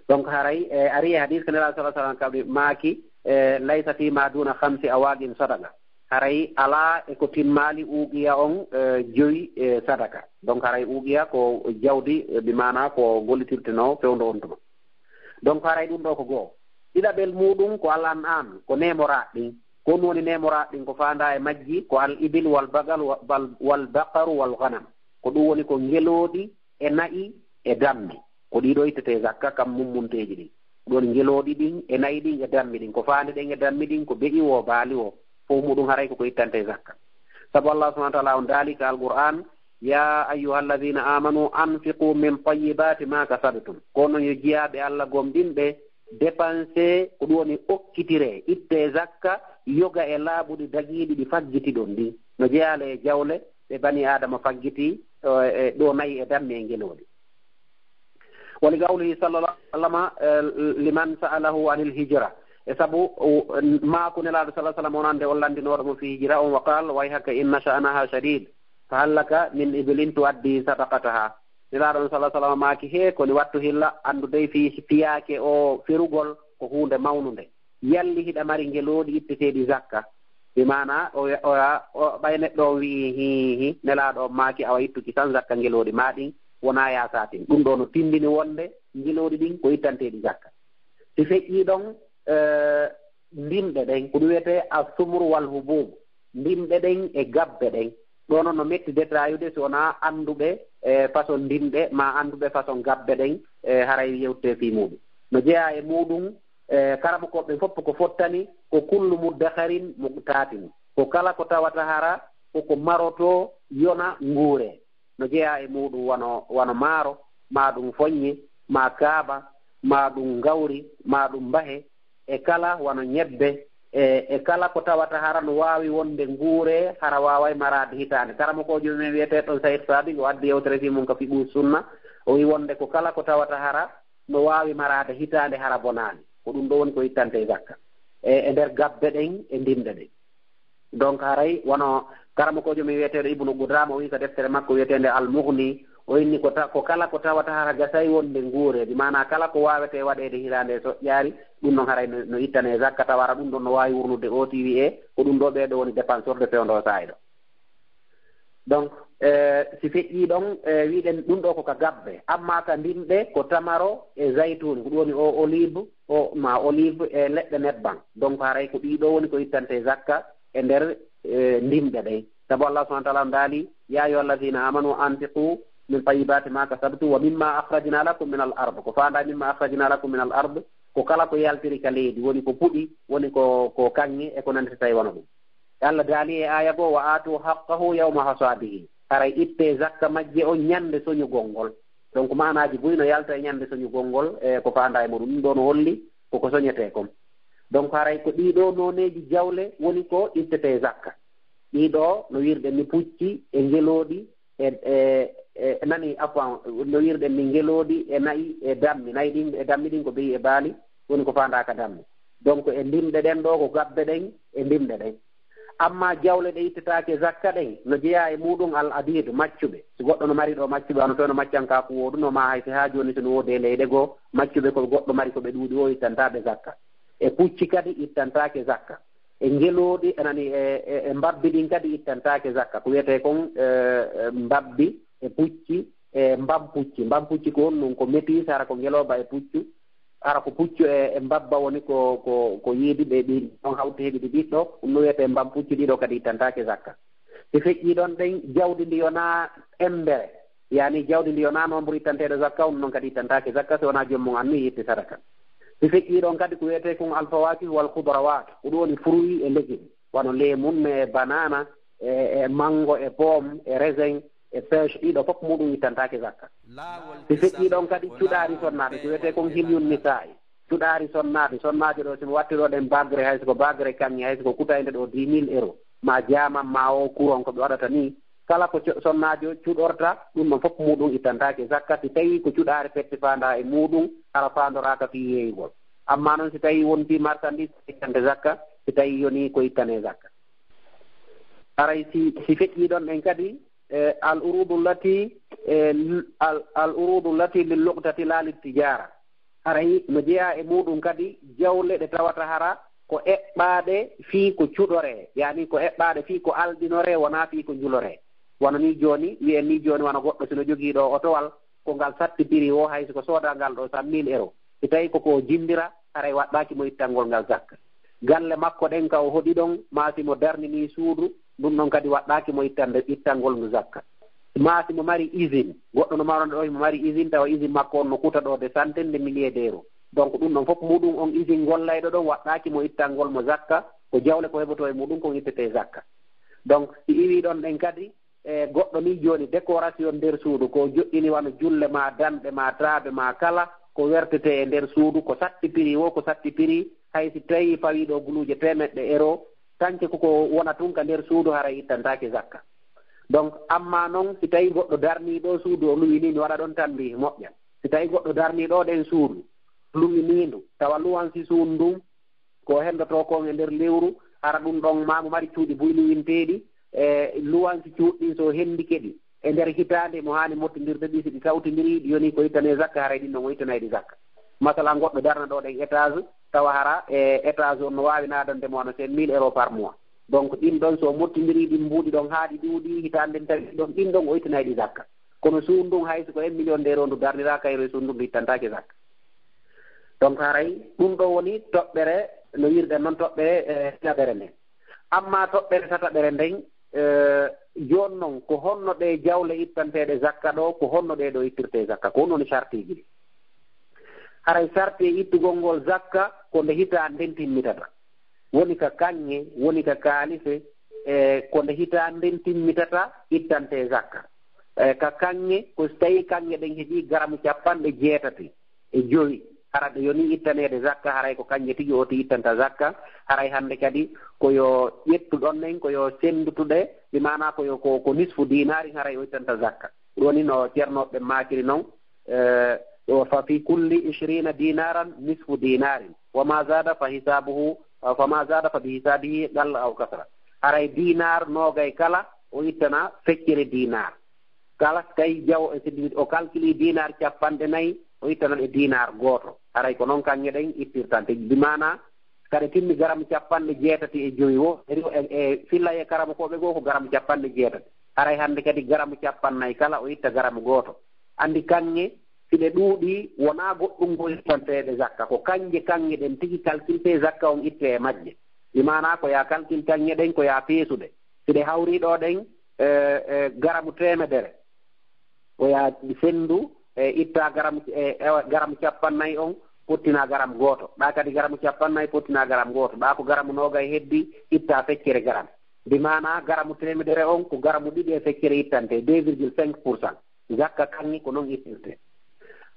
Donc, haray, e, ari e hadis ko Nelaaɗo sallallahu alaihi wasallam kaɓi maaki, e, "Laysa fi ma duna khamsi awaqin sadaqa." Haray alaa e ko timmaali uuqiya on, e, joyi, e, sadaka. Donc, haray uuqiya ko jawdi, e, bi maana ko gollitirte no fewndo on tuma. Donc, haray ɗum ɗo ko goo. Ɗiɗaɓel muuɗum ko al an'am, ko neemoraaɗi ɗin. Ko honɗum woni neemoraaɗi ɗin? Ko faandaa e majji ko al ibil wal bagal wa-, bal-, wal baqaru wal ghanam. Ko ɗum woni ko ngelooɗi e na'i e dammi. Ko ɗiɗo ittete zakka kam mummunteeji ɗin. Ɗon ngelooɗi ɗin e na'i ɗin e dammi ɗin. Ko faandi ɗen e dammi ɗin, ko be'i wo, baali wo. Fof muɗum haray ko ko ittante zakka. Sabu Allah subhanahu wa ta'ala on daali ka Alqur'an, "Ya ayyuhalladhina amanu anfiqu min tayyibati ma kasabtum." Ko non yo jiyaaɓe Allah gomɗinɓe, dépensé, ko ɗum woni okkitire, itte zakka, yoga e laaɓuɗi dagiiɗi ɗi faggitiɗon ɗin. No jeyaale e jawle ɗe bani Aadama faggiti, e, e ɗo nayi e dammi e ngelooɗi. Wa li qawlihi sallallahu alaihi wasallam, eh, liman sa'alahu anil hijra. E sabu, o, maaku Nelaaɗo sallallahu alaihi wasallam, on ande on landinooɗo mo fi hijra on, wa qala, "Wayhaka inna sha'naha shadid." Fa hal laka min ibilin tuaddi sadaqataha. Nelaaɗo on sala salama maaki, hee, koni wattu hilla, anndu dey fii fiyaake o ferugol ko huunde mawnunde. Yalli hiɗa mari ngelooɗi itteteeɗi zakka? Bi maana o, o, o, ɓay neɗɗo on wi'i, hii, hii, Nelaaɗo on maaki, awa ittuki tan zakka ngelooɗi maa ɗin, wonaa yaasatin. Ɗum ɗoo no tindini wonde ngelooɗi ɗin ko ittanteeɗi zakka. Si feƴƴii ɗon, eh, ndimɗe ɗen, ko ɗum wiyetee asumru wal hubuub, ndimɗe ɗen e gabbe ɗen. Ɗoo non no metti detayude si wonaa annduɓe, eh, façon ndimɗe, maa annduɓe façon gabbe ɗen, eh, haray yewtee fii muuɗum. No jeyaa e muuɗum, eh, karamokooɓe ɓen fof ko fottani, ko kullu muddakharin muqtatin. Ko kala ko tawata hara ko ko marotoo yona nguuree. No jeyaa e muuɗum wano, wano maaro, maa ɗum foññe, maa kaaba, maa ɗum ngawri, maa ɗum mbahe, e kala wano ñebbe, e, e kala ko tawata hara no waawi wonde nguuree, hara waaway maraade hitaande. Karamokoojo men wiyeteeɗo Sayyid Sabiq, o addi yewtere fii mum ka Fiqhu Sunna, o wi'i wonde ko kala ko tawata hara no waawi maraade hitaande hara bonaani. Ko ɗum ɗoo woni ko ittantee zakka. E, e nder gabbe ɗen, e ndimɗe ɗen. Donc, haray wano karamokoojo men wiyeteeɗo Ibnu Qudaama, o wi'i ka deftere makko wiyeteende Al-Mughni, o inni ko ta-, ko kala ko tawata hara gasay wonde nguuree, bi maana kala ko waawetee waɗeede hitaande e soƴƴaari, ɗum ɗon haray no, no ittanee zakka, tawa hara ɗum ɗon no waawi wurnude o ti wi'ee, ko ɗum ɗoo ɓee ɗoo woni dépenseur de fewndo saa'i ɗoo. Donc, eh, si feƴƴii ɗon, eh, wi'ɗen ɗum ɗoo ko ka gabbe, amma ka ndimɗe ko tamaro e zaytuun, ko ɗum woni o olive, o, maa olive e leɗɗe nebban. Donc, haray ko ɗii ɗoo woni ko ittantee zakka e nder, eh, ndimɗe ɗen. Sabu Allah subhanahu wa ta'ala on daali, "Ya ayyuhallazina amanu anfiqu min tayyibati ma kasabtum wa mimma akhrajna lakum min al-ard." Ko faandaa mimma akhrajna lakum min al-ard, ko kala ko yaltiri ka leydi, woni ko puɗi, woni ko, ko kaŋŋe e ko nanndi tawi wano ɗum. E Allah daali e aaya goo, "Wa aatu haqqahu yawma hasadihi." Haray ittee zakka majje on ñande soñugol ngol. Donc, maanaaji buy no yalta e ñande soñugol ngol, e ko faandaa e muɗum. Ɗum ɗoo no holli ko ko soñetee kon. Donc, haray ko ɗii ɗoo nooneeji jawle woni ko ittetee zakka. Ɗii ɗoo no wi'irɗen ni pucci e ngelooɗi e, e, e nani, afwan, no wi'irɗen ni ngelooɗi e na'i e dammi. Na'i ɗin e dammi ɗin ko be'i e baali, woni ko faandaa ka dammi. Donc, e ndimɗe ɗen ɗoo ko gabbe ɗen e ndimɗe ɗen. Amma jawle ɗe ittetaake zakka ɗen, no jeyaa e muuɗum al-abid, maccuɓe. Si goɗɗo no mari ɗoo maccuɓe, wano to no maccankaaku wooduno, maa hay si haa jooni si no woodi e leyɗe goo, maccuɓe ko goɗɗo mari ko ɓe ɗuuɗi, o ittantaa ɓe zakka. E pucci kadi ittantaake zakka. E ngelooɗi, e nani, e, e, e mbabbi ɗin kadi ittantaake zakka. Ko wiyetee kon, e, e, mbabbi, e pucci, e mbampucci. Mbampucci ko honɗum? Ko métis, hara ko ngelooba e puccu. Hara ko puccu e, e mbabba woni ko, ko, ko yiidi ɓe ɗi, on hawti heɓi ɗi ɓiɗɗo, ɗum no wiyetee mbampucci, ɗii ɗoo kadi ittantaake zakka. Si feƴƴii ɗon ɗen, jawdi ndi yonaa embere, yaani jawdi ndi yonaa nomburu ittanteeɗo zakka, on non kadi ittantaake zakka, si wonaa joom mum annu yitti sadaka. Si feƴƴii ɗon kadi ko wiyetee kon al-fawakih wal khudrawat, ko ɗum woni fruit e légume, wano lemun, e banana, e, e mango, e pomme, e raisin, e pêche, ɗii ɗoo fof muuɗum ittantaake zakka. Si feƴƴii ɗon kadi cuɗaari sonnaaɓe, ko wiyetee kon hilyun nisaa'i. Cuɗaari sonnaaɓe, sonnaajo ɗoo, si mo watti ɗoo ɗen bagre, hay so ko bagre kaŋŋe, hay so ko kutaynde ɗoo dix mille euros, maa jaaman, maa o courant ko ɓe waɗata nii, kala ko co-, sonnaajo cuɗorta, ɗum ɗon fof muuɗum ittantaake zakka, si tawii ko cuɗaari petti faandaa e muuɗum, hara faandoraaka fii yeeyugol. Amma non si tawii wontii marchandise, ittante zakka, si tawii yonii ko ittanee zakka. Haray si, si feƴƴii ɗon ɗen kadi, e, al urudu lati, e, l-, al, al urudu lati lil luqtati la lit tijara. Haray no jeyaa e muuɗum kadi jawle ɗe tawata hara ko eɓɓaaɗe fii ko cuɗoree, yaani ko eɓɓaaɗe fii ko alɗinoree, wonaa fii ko njuloree. Wano nii jooni, wi'en nii jooni, wano goɗɗo si no jogii ɗoo otowal, ko ngal satti prix o, hay si ko soodaa ngal ɗoo cent mille euros, si tawii ko ko jinndira, haray waɗɗaaki mo ittangol ngal zakka. Galle makko ɗen ka o hoɗi ɗon, maa si mo darninii suudu, ɗum ɗon kadi waɗɗaaki mo ittande, ittangol ndu zakka. Maa si mo mari usine, goɗɗo no maron ɗoo, mo mari usine, tawa usine makko on no kuta ɗoo des centaines de milliers d'euros. Donc, ɗum ɗon fof muuɗum, on usine gollayɗo ɗon waɗɗaaki mo ittangol mo zakka, ko jawle ko heɓotoo e muuɗum kon ittetee zakka. Donc, si iwii ɗon ɗen kadi, e goɗɗo nii jooni, décoration nder suudu, ko joɗɗini wano julle maa, danɗe maa, taabe maa, kala ko wertetee e nder suudu, ko satti prix woo, ko satti prix, hay si tawii fawii ɗoo guluuje teemeɗɗe euro, tance ko ko wona tun ka nder suudu, haray ittantaake zakka. Donc, amma non, si tawii goɗɗo darnii ɗoo suudu, o luwinii, mi waɗa ɗon tambiih moƴƴa. Si tawii goɗɗo darnii ɗoo ɗen suudu, luwinii ndu, tawa luwansi suudu ndun, ko henndotoo kon e nder lewru, hara ɗum ɗon maa mo mari cuuɗi buy luwinteeɗi, e luwansi cuuɗɗi so hendike ɗi e nder hitaande mo haani mottindirde ɗi, si ɗi tawtindiri ɗi yoni ko ittane zakka, haray ɗin ɗon o ittanay ɗi zakka. Masala, goɗɗo darna ɗo ɗen étage, tawa hara e étage on no waawi naadande mo wano cinq mille euros par mois. Donc ɗin ɗon so mottindiri ɗin mbuuɗi ɗon haa ɗi ɗuuɗi, hitaande nden tawi ɗon, ɗin ɗon o ittanay ɗi zakka. Kono suun ndun hay si ko un million nde rondu darnira, kayru e suun ndun ndu ittantaake zakka. Donc haray ɗum ɗo woni toɓɓere, no wirɗen noon toɓɓere e naɓere nden. Amma toɓɓere tataɓere nden, eh, jooni noon ko honno ɗe jawle ittanteeɗe zakka ɗo, ko honno ɗe ɗo ittirtee zakka, ko honno woni sartiiji ɗi? Haray sarti e ittugol ngol zakka ko nde hitaande nden timmitata. Woni ka kaŋŋe, woni ka kaalise, e ko nde hitaande nden timmitata ittantee zakka. E ka kaŋŋe, ko si tawii kaŋŋe ɗen heɓii garamu capanɗe jeetati e jowi, hara ɗe yonii ittaneede zakka, haray ko kaŋŋe tigi oti ittanta zakka. Haray hannde kadi ko yo ƴettu ɗon nen, ko yo senndutuɗe, bi maanaa ko yo, ko, ko nisfu dinaarin haray o ittanta zakka. Ɗum woni no ceernooɓe ɓen maakiri non, eh, ɗo, "Fa fi kulli ishrina dinaran nisfu dinarin, wa ma zada fa hisabuhu, fa ma zada fa bi hisabihi qalla aw kasra." Haray dinar noogay kala, o ittana feccere dinar. Kala kay jaw, e si o calculi dinar capanɗe nayi, o ittana ɗe dinar gooto. Haray ko non kaŋŋe ɗen ittirtante. Bi maanaa, kadi timmi garamu capanɗe jeetati e jowi wo, e, e, e filla e karamu ko ɓe goo ko garamu capanɗe jeetati. Haray hannde kadi garamu capannayi kala o itta garamu gooto. Anndi kaŋŋe, si ɗe ɗuuɗii, wonaa goɗɗum ko ittanteeɗe zakka, ko kaŋŋe, kaŋŋe ɗen tigi kalkiltee zakka on ittee e majje. Bi maanaa ko yaa kalkil kaŋŋe ɗen, ko yaa peesuɗe. Si ɗe hawrii ɗo ɗen, e, e, garamu teemedere, ko yaa senndu, e, ittaa garamu, e, ewa, garamu capannayi on, pottinaa garamu gooto. Ɗaa kadi garamu capannayi, pottinaa garamu gooto. Ɗaa ko garamu noogay heddii, ittaa feccere garamu. Bi maanaa garamu teemedere on, ko garamu ɗiɗi e feccere ittantee, deux virgule cinq pour cent. Zakka kaŋŋe ko non ittirtee.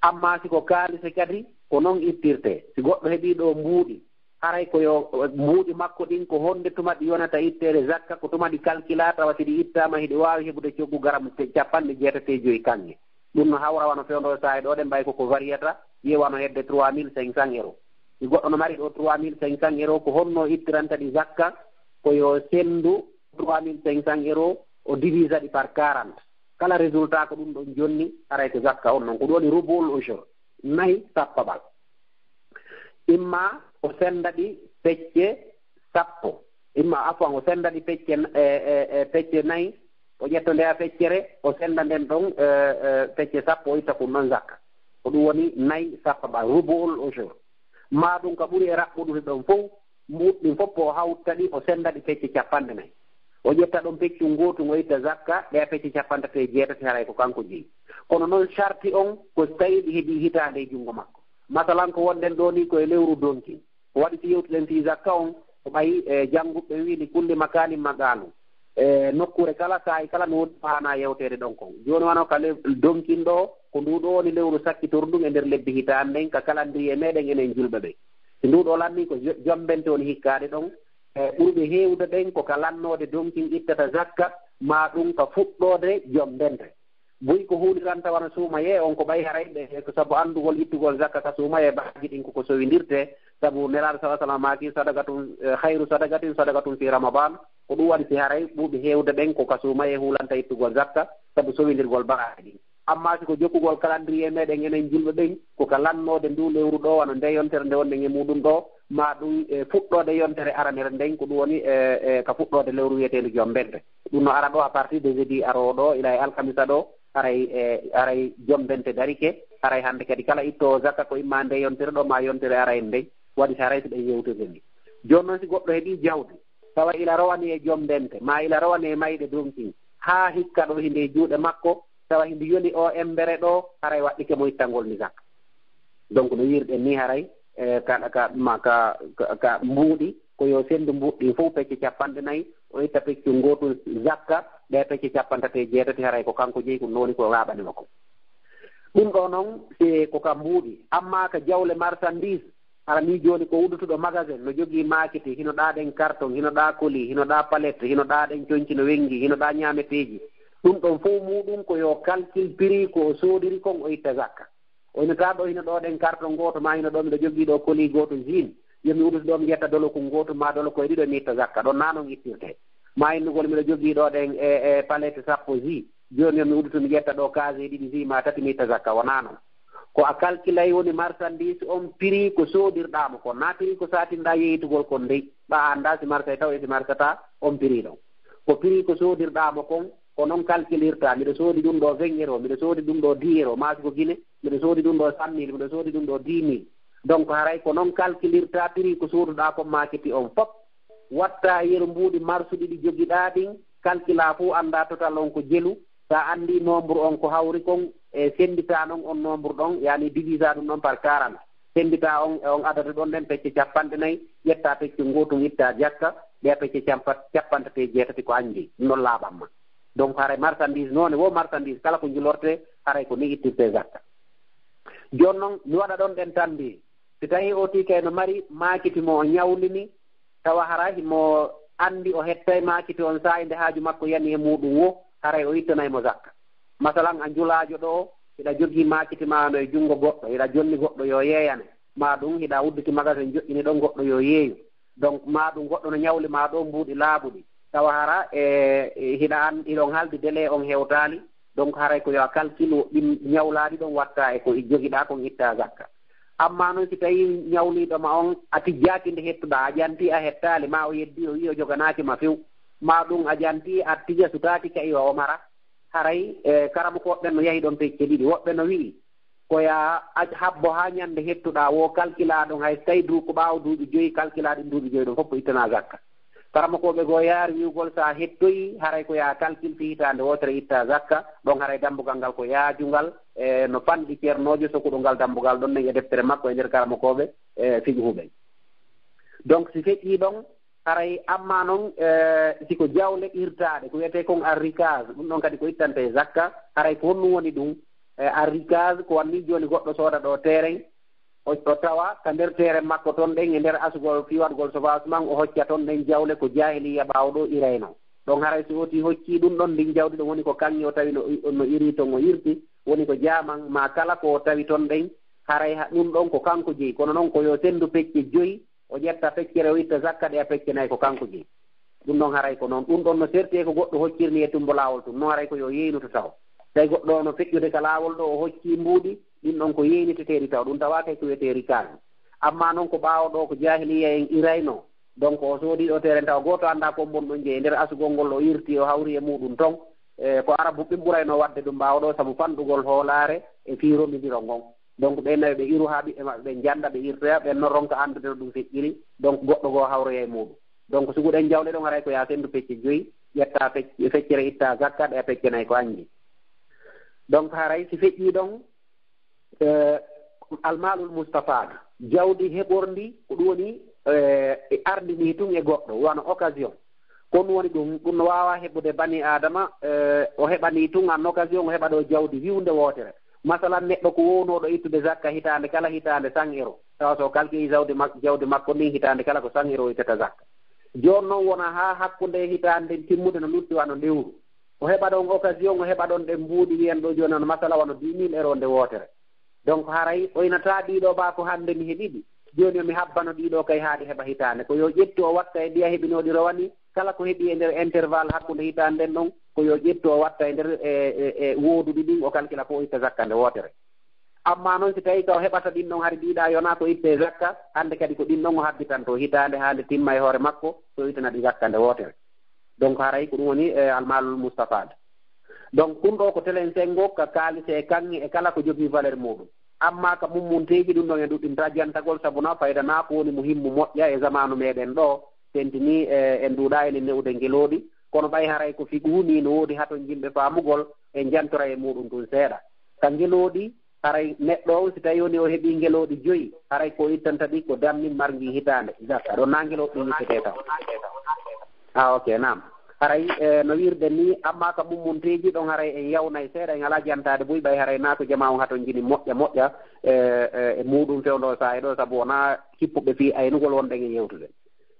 Amma si ko kaalise kadi, ko non ittirtee. Si goɗɗo heɓii ɗo mbuuɗi, haray ko yo mbuuɗi makko ɗin, ko honde tuma ɗi yonata itteede zakka, ko tuma ɗi kalkilaa, tawa si ɗi ittaama hiɗi waawi heɓude coggu garamu te-, capanɗe jeetati e jowi kaŋŋe. Ɗum no hawra wano fewndo e saa'i ɗo ɗen, ɓay ko ko variyata, wi'e wano hedde trois mille cinq cents euros. Si goɗɗo no mari ɗo trois mille cinq cents euros, ko honno ittiranta ɗi zakka? Ko yo senndu trois mille cinq cents euros, o divisa ɗi par quarante. Kala résultat ko ɗum ɗon jonni, haray ko zakka on non. Ko ɗum woni rubu'ul ushur, nayi sappaɓal. Imma o sennda ɗi pecce sappo. Imma, afwan, o sennda ɗi pecce, e, e, e, pecce nayi, o ƴetta nde a feccere, o sennda nden ɗon, e, e, pecce sappo, o itta kun non zakka. Ko ɗum woni nayi sappaɓal, rubu'ul ushur. Maa ɗum ka ɓuri e raɓɓuɗude ɗon fow, mbuuɗi ɗin fof o hawta ɗi, o sennda ɗi pecce capanɗe nayi. O ƴetta ɗon peccun gootun, o itta zakka, ɗe pecce capanɗe tati e jeetati, haray ko kanko jeyi. Kono non sarti on, ko so tawii ɗi heɓii hitaande e junngo makko. Masalan, ko wonɗen ɗoo nii ko e lewru donkin. Ko waɗi si yewtuɗen fii zakka on, ko ɓay, e, jannguɓe wii, "Li kulli makaanin maqaalun." E, nokkuure kala, saa'i kala no woodi ko haanaa yewteede ɗon kon. Jooni wano ka le-, donkin ɗoo, ko nduu ɗoo woni lewru sakkitordu ndun e nder lebbi hitaande nden ka kalandiriye meɗen enen julɓe ɓen. Si nduu ɗoo lannii ko jo-, jombente woni hikkaade ɗon, e, ɓurɓe heewude ɓen ko ka lannoode donkin ittata zakka, maa ɗum ka fuɗɗoode jombente. Buy ko huuliranta wano suumayee on, ko ɓay haray ɓe, ko sabu anndugol ittugol zakka ka suumayee, baaji ɗin ko ko sowindirtee, sabu Nelaaɗo sallallaahu alayhi wa sallam maaki, "Sadaqatun, eh, khayru sadaqatin sadaqatun fi Ramadan." Ko ɗum waɗi si haray ɓurɓe heewude ɓen ko ka suumayee huulanta ittugol zakka, sabu sowindirgol baaji ɗin. Amma si ko jokkugol calendrier meɗen enen julɓe ɓen, ko ka lannoode nduu lewru ɗoo, wano ndee yontere nde wonɗen e muuɗum ɗoo, maa ɗum e fuɗɗoode yontere aranere nden, ko ɗum woni e, e ka fuɗɗoode lewru wiyeteendu Jombente. Ɗum no ara ɗoo à partir de jeudi aroowo ɗoo, ila e alkamisa ɗoo, haray, e, haray Jombente darike, haray hannde kadi kala ittoowo zakka ko imma ndee yontere ɗoo, maa yontere arayre nden, waɗi si haray si ɓe yewtodiri. Jooni non si goɗɗo heɓii jawdi, tawa ila rowani e Jombente, maa ila rowani e mayɗe donkin, haa hikka ɗoo hinde e juuɗe makko, tawa hindi yoni o embere ɗoo, haray waɗɗike mo ittangol ndi zakka. Donc no yirɗen ni haray, e, ka, ka, ma, ka, ka, ka mbuuɗi, ko yo senndu mbuuɗi ɗin fof pecce capanɗe nayi, o itta peccun ngootun zakka, ɗe pecce capanɗe tati e jeetati haray ko kanko jeyi, ko nooni ko laaɓani mo ko. Ɗum ɗoo non, si ko ka mbuuɗi, amma ka jawle marchandise, hara ni jooni ko uddutuɗo magasin, no jogii maakiti, hino ɗaa ɗen carton, hino ɗaa colis, hino ɗaa palette, hino ɗaa ɗen conci no wenngi, hino ɗaa ñaameteeji. Ɗum ɗon fof muuɗum ko yo calcul prix ko o soodiri kon o itta zakka. O hino taa ɗo hino ɗoo ɗen carton gooto, maa hino ɗoo miɗo jogii ɗoo colis gooto jean, yo mi uddutu ɗoo mi ƴetta dolokun gootun maa dolokun e ɗiɗo mi itta zakka. Ɗon naa non ittirtee. Maayinugol miɗo jogii ɗo ɗen e, e palette sappo ji. Jooni yo mi udditu mi ƴetta ɗo casier ɗiɗi ji ma tati mi itta zakka, wonaa non. Ko a calculay woni marchandise on prix ko soodirɗaa mo kon, naa prix ko saatinɗaa yeeyitugol kon dey. Ɓa a anndaa si marchay taw e si marchata on prix ɗon. Ko prix ko soodirɗaa mo kon, ko non calculirta. Miɗo soodi ɗum ɗo vingt euros, miɗo soodi ɗum ɗo dix euros, maa si ko Guinée, miɗo soodi ɗum ɗo cent mille, miɗo soodi ɗum ɗo dix mille. Donc haray ko non calculirta prix ko sooduɗaa kon maakiti on fof. Watta yeru mbuuɗi marsuɗi ɗi jogiɗaa ɗin, calcula fof anndaa total on ko jelu. Sa anndi nombre on ko hawri kon, e senndita non on nombre ɗon, yani divisa ɗum ɗon par quarante. Senndita on e on adadu ɗon ɗen pecce capanɗe nayi, ƴetta pecce ngootum itta jakka, ɗe pecce campa-, capanɗe tati e jeetati ko anndi, non laaɓan ma. Donc haray marchandise noone wo marchandise kala ko njulorte, haray ko ni ittirte zakka. Jooni non mi waɗa ɗon ɗen tambi. Si tawi o tii kay no mari maakiti mo o ñawlini, tawa hara himo anndi o hettay maakiti on saa'i nde haaju makko yani e muuɗum wo, haray o ittanay mo zakka. Masalan, a njulaajo ɗo, hiɗa jogii maakiti ma no e junngo goɗɗo, hiɗa jonni goɗɗo yo yeeyane, maa ɗum hiɗa udditi magasin joƴƴini ɗon goɗɗo yo yeeyu. Donc, maa ɗum goɗɗo no ñawli maa ɗo mbuuɗi laaɓuɗi. Tawa hara e, e hiɗa an, hiɗon haldi délai on hewtaali, donc haray ko yo a calcule ɗin ñawlaaɗi ɗon watta e ko i jogiɗaa kon itta zakka. Amma non si tawi ñawliiɗo ma on a tijjaaki nde hettuɗaa, a ƴanti a hettaali, ma o yeddi o wi'i o joganaaki ma few, ma ɗum a ƴanti a tija sutaaki ka iwa o mara, haray e karamokooɓe ɓen no yahi ɗon pecce ɗiɗi. Woɓɓe no wi'i ko ya ac habbo haa ñande hettuɗaa wo calcula ɗon, hay so tawi du ko ɓaawo duuɓi joyi calcula ɗin duuɓi joyi ɗon fof ko ittana zakka. Karamokooɓe goo yaari wi'ugol so a hettoyi haray ko ya calcul fii hitaande wootere itta zakka, ɗon haray dambugal ngal ko yaajungal, e no fanɗi ceernoojo sokuɗo ngal dambugal ɗon nen e deftere makko e nder karamokooɓe e fiqhu ɓen. Donc si feƴƴii ɗon, haray amma non e si ko jawle irtaaɗe ko wiyetee kon arricage, ɗum ɗon kadi ko ittante e zakka. Haray ko honɗum woni ɗum? E arricage ko wanni jooni goɗɗo sooda ɗo terrain, o, o tawa ka nder terrain makko ton ɗen e nder asugol fii waɗugol chauffage man o hocca ton ɗen jawle ko jaahiliya ɓaawo ɗo irayno. Ɗon haray si oti hoccii ɗum ɗon ndin jawdi ɗon woni ko kaŋŋe o tawi no, no iri ton o irti, woni ko jaaman maa kala ko o tawi ton ɗen, haray ha-, ɗum ɗon ko kanko jeyi. Kono non ko yo senndu pecce joyi, o ƴetta feccere o itta zakka ɗe a pecce nayi ko kanko jeyi. Ɗum ɗon haray ko noon. Ɗum ɗon no serti e ko goɗɗo hoccirni e tumbo laawol tun. No haray ko yo yeeynuto taw. Tawi goɗɗo no feƴƴude ka laawol ɗo o hoccii mbuuɗi, ɗin ɗon ko yeeyniteteeɗi taw. Ɗum tawa kay ko wiyetee rikaas. Amma noon ko ɓaawo ɗo ko jaahiliya en irayno. Donc o soodi ɗo terrain taw gooto anndaa ko mbon ɗon jeyi. E nder asugol ngol o irti o hawri e muuɗum ton. E ko Arabu ɓen ɓurayno waɗde ɗum ɓaawo ɗo sabu fanɗugol hoolaare e fii romindiro ngon. Donc ɓen nayo ɓe iru haa ɓiɓɓe maɓɓe ɓen njannda ɓe irtoya, ɓen non ronka anndude no ɗum feƴƴiri. Donc goɗɗo goo hawroya e muuɗum. Donc suguɗen jawle ɗon haray ko yaa senndu pecce joyi, ƴetta fec-, feccere itta zakka ɗe a pecce nayi ko anji. Donc haray si feƴƴii ɗon, eh, almalul mustafad, jawdi heɓorndi, ko ɗum woni, eh, e ardini tun e goɗɗo, wano occasion. Ko ɗum woni ɗum, ɗum no waawa heɓude bani Aadama, eh, o heɓani tun an occasion, o heɓa ɗo jawdi wiwnde wootere. Masalan, neɗɗo ko wownooɗo ittude zakka hitaande kala hitaande cent euro. Tawa so o kalkii jawdi mak-, jawdi makko ndin hitaande kala ko cent euro o ittata zakka. Jooni noon wona haa hakkunde hitaande nden timmude no lutti wano lewru. O heɓa ɗon occasion, o heɓa ɗon ɗen mbuuɗi wiyen ɗo jooni wano masala wano dix mille euro nde wootere. Donc haray o inataa ɗiɗo ɓaa ko hannde mi heɓi ɗi. Jooni yo mi habbano ɗiɗo kay haa ɗi heɓa hitaande. Ko yo ƴettu o watta e ɗi a heɓinoo ɗi rowani, kala ko heɓi e nder intervalle hakkunde hitaande nden ɗon, ko yo ƴettu o watta e nder e, e, e wooduɗi ɗin, o kalkila fof o itta zakka nde wootere. Amma noon si tawii ka o heɓata ɗin ɗon hari ɗiɗa yonaa ko ittee zakka, hannde kadi ko ɗin ɗon o habbitanto hitaande haa nde timma e hoore makko, so o ittana ɗi zakka nde wootere. Donc haray ko ɗum woni e almalul mustafad. Donc ɗum ɗo ko telen senngo ka kaalise e kaŋŋe e kala ko jogii valeur muuɗum. Amma ka mummunteeji ɗum ɗon e ɗuɗɗinta jantagol sabu na fayda na ko woni muhimmu moƴƴa e zamaanu meɗen ɗo, tentinii e en ɗuuɗaa enen ne'ude ngelooɗi, kono ɓay haray ko fiqhu nii no woodi hatonjinɓe faamugol en jantora e muuɗum tun seeɗa. Ka ngelooɗi, haray neɗɗo on si tawi woni o heɓii ngelooɗi joyi, haray ko ittanta ɗi ko dammin marngi hitaande, zakka. Ɗon na ngelooɗi ɗin ittetee taw. Ah, ok, naam. Haray, eh, no wiirɗen nii, amma ka mummunteeji ɗon haray en yawnay seeɗa, en alaa jantaade buy ɓay haray naa ko jamaa on hatonjini moƴƴa moƴƴa, eh, eh, e muuɗum fewndo saa e ɗo, sabu wonaa kippuɓe fii aynugol wonɗen e yewtude.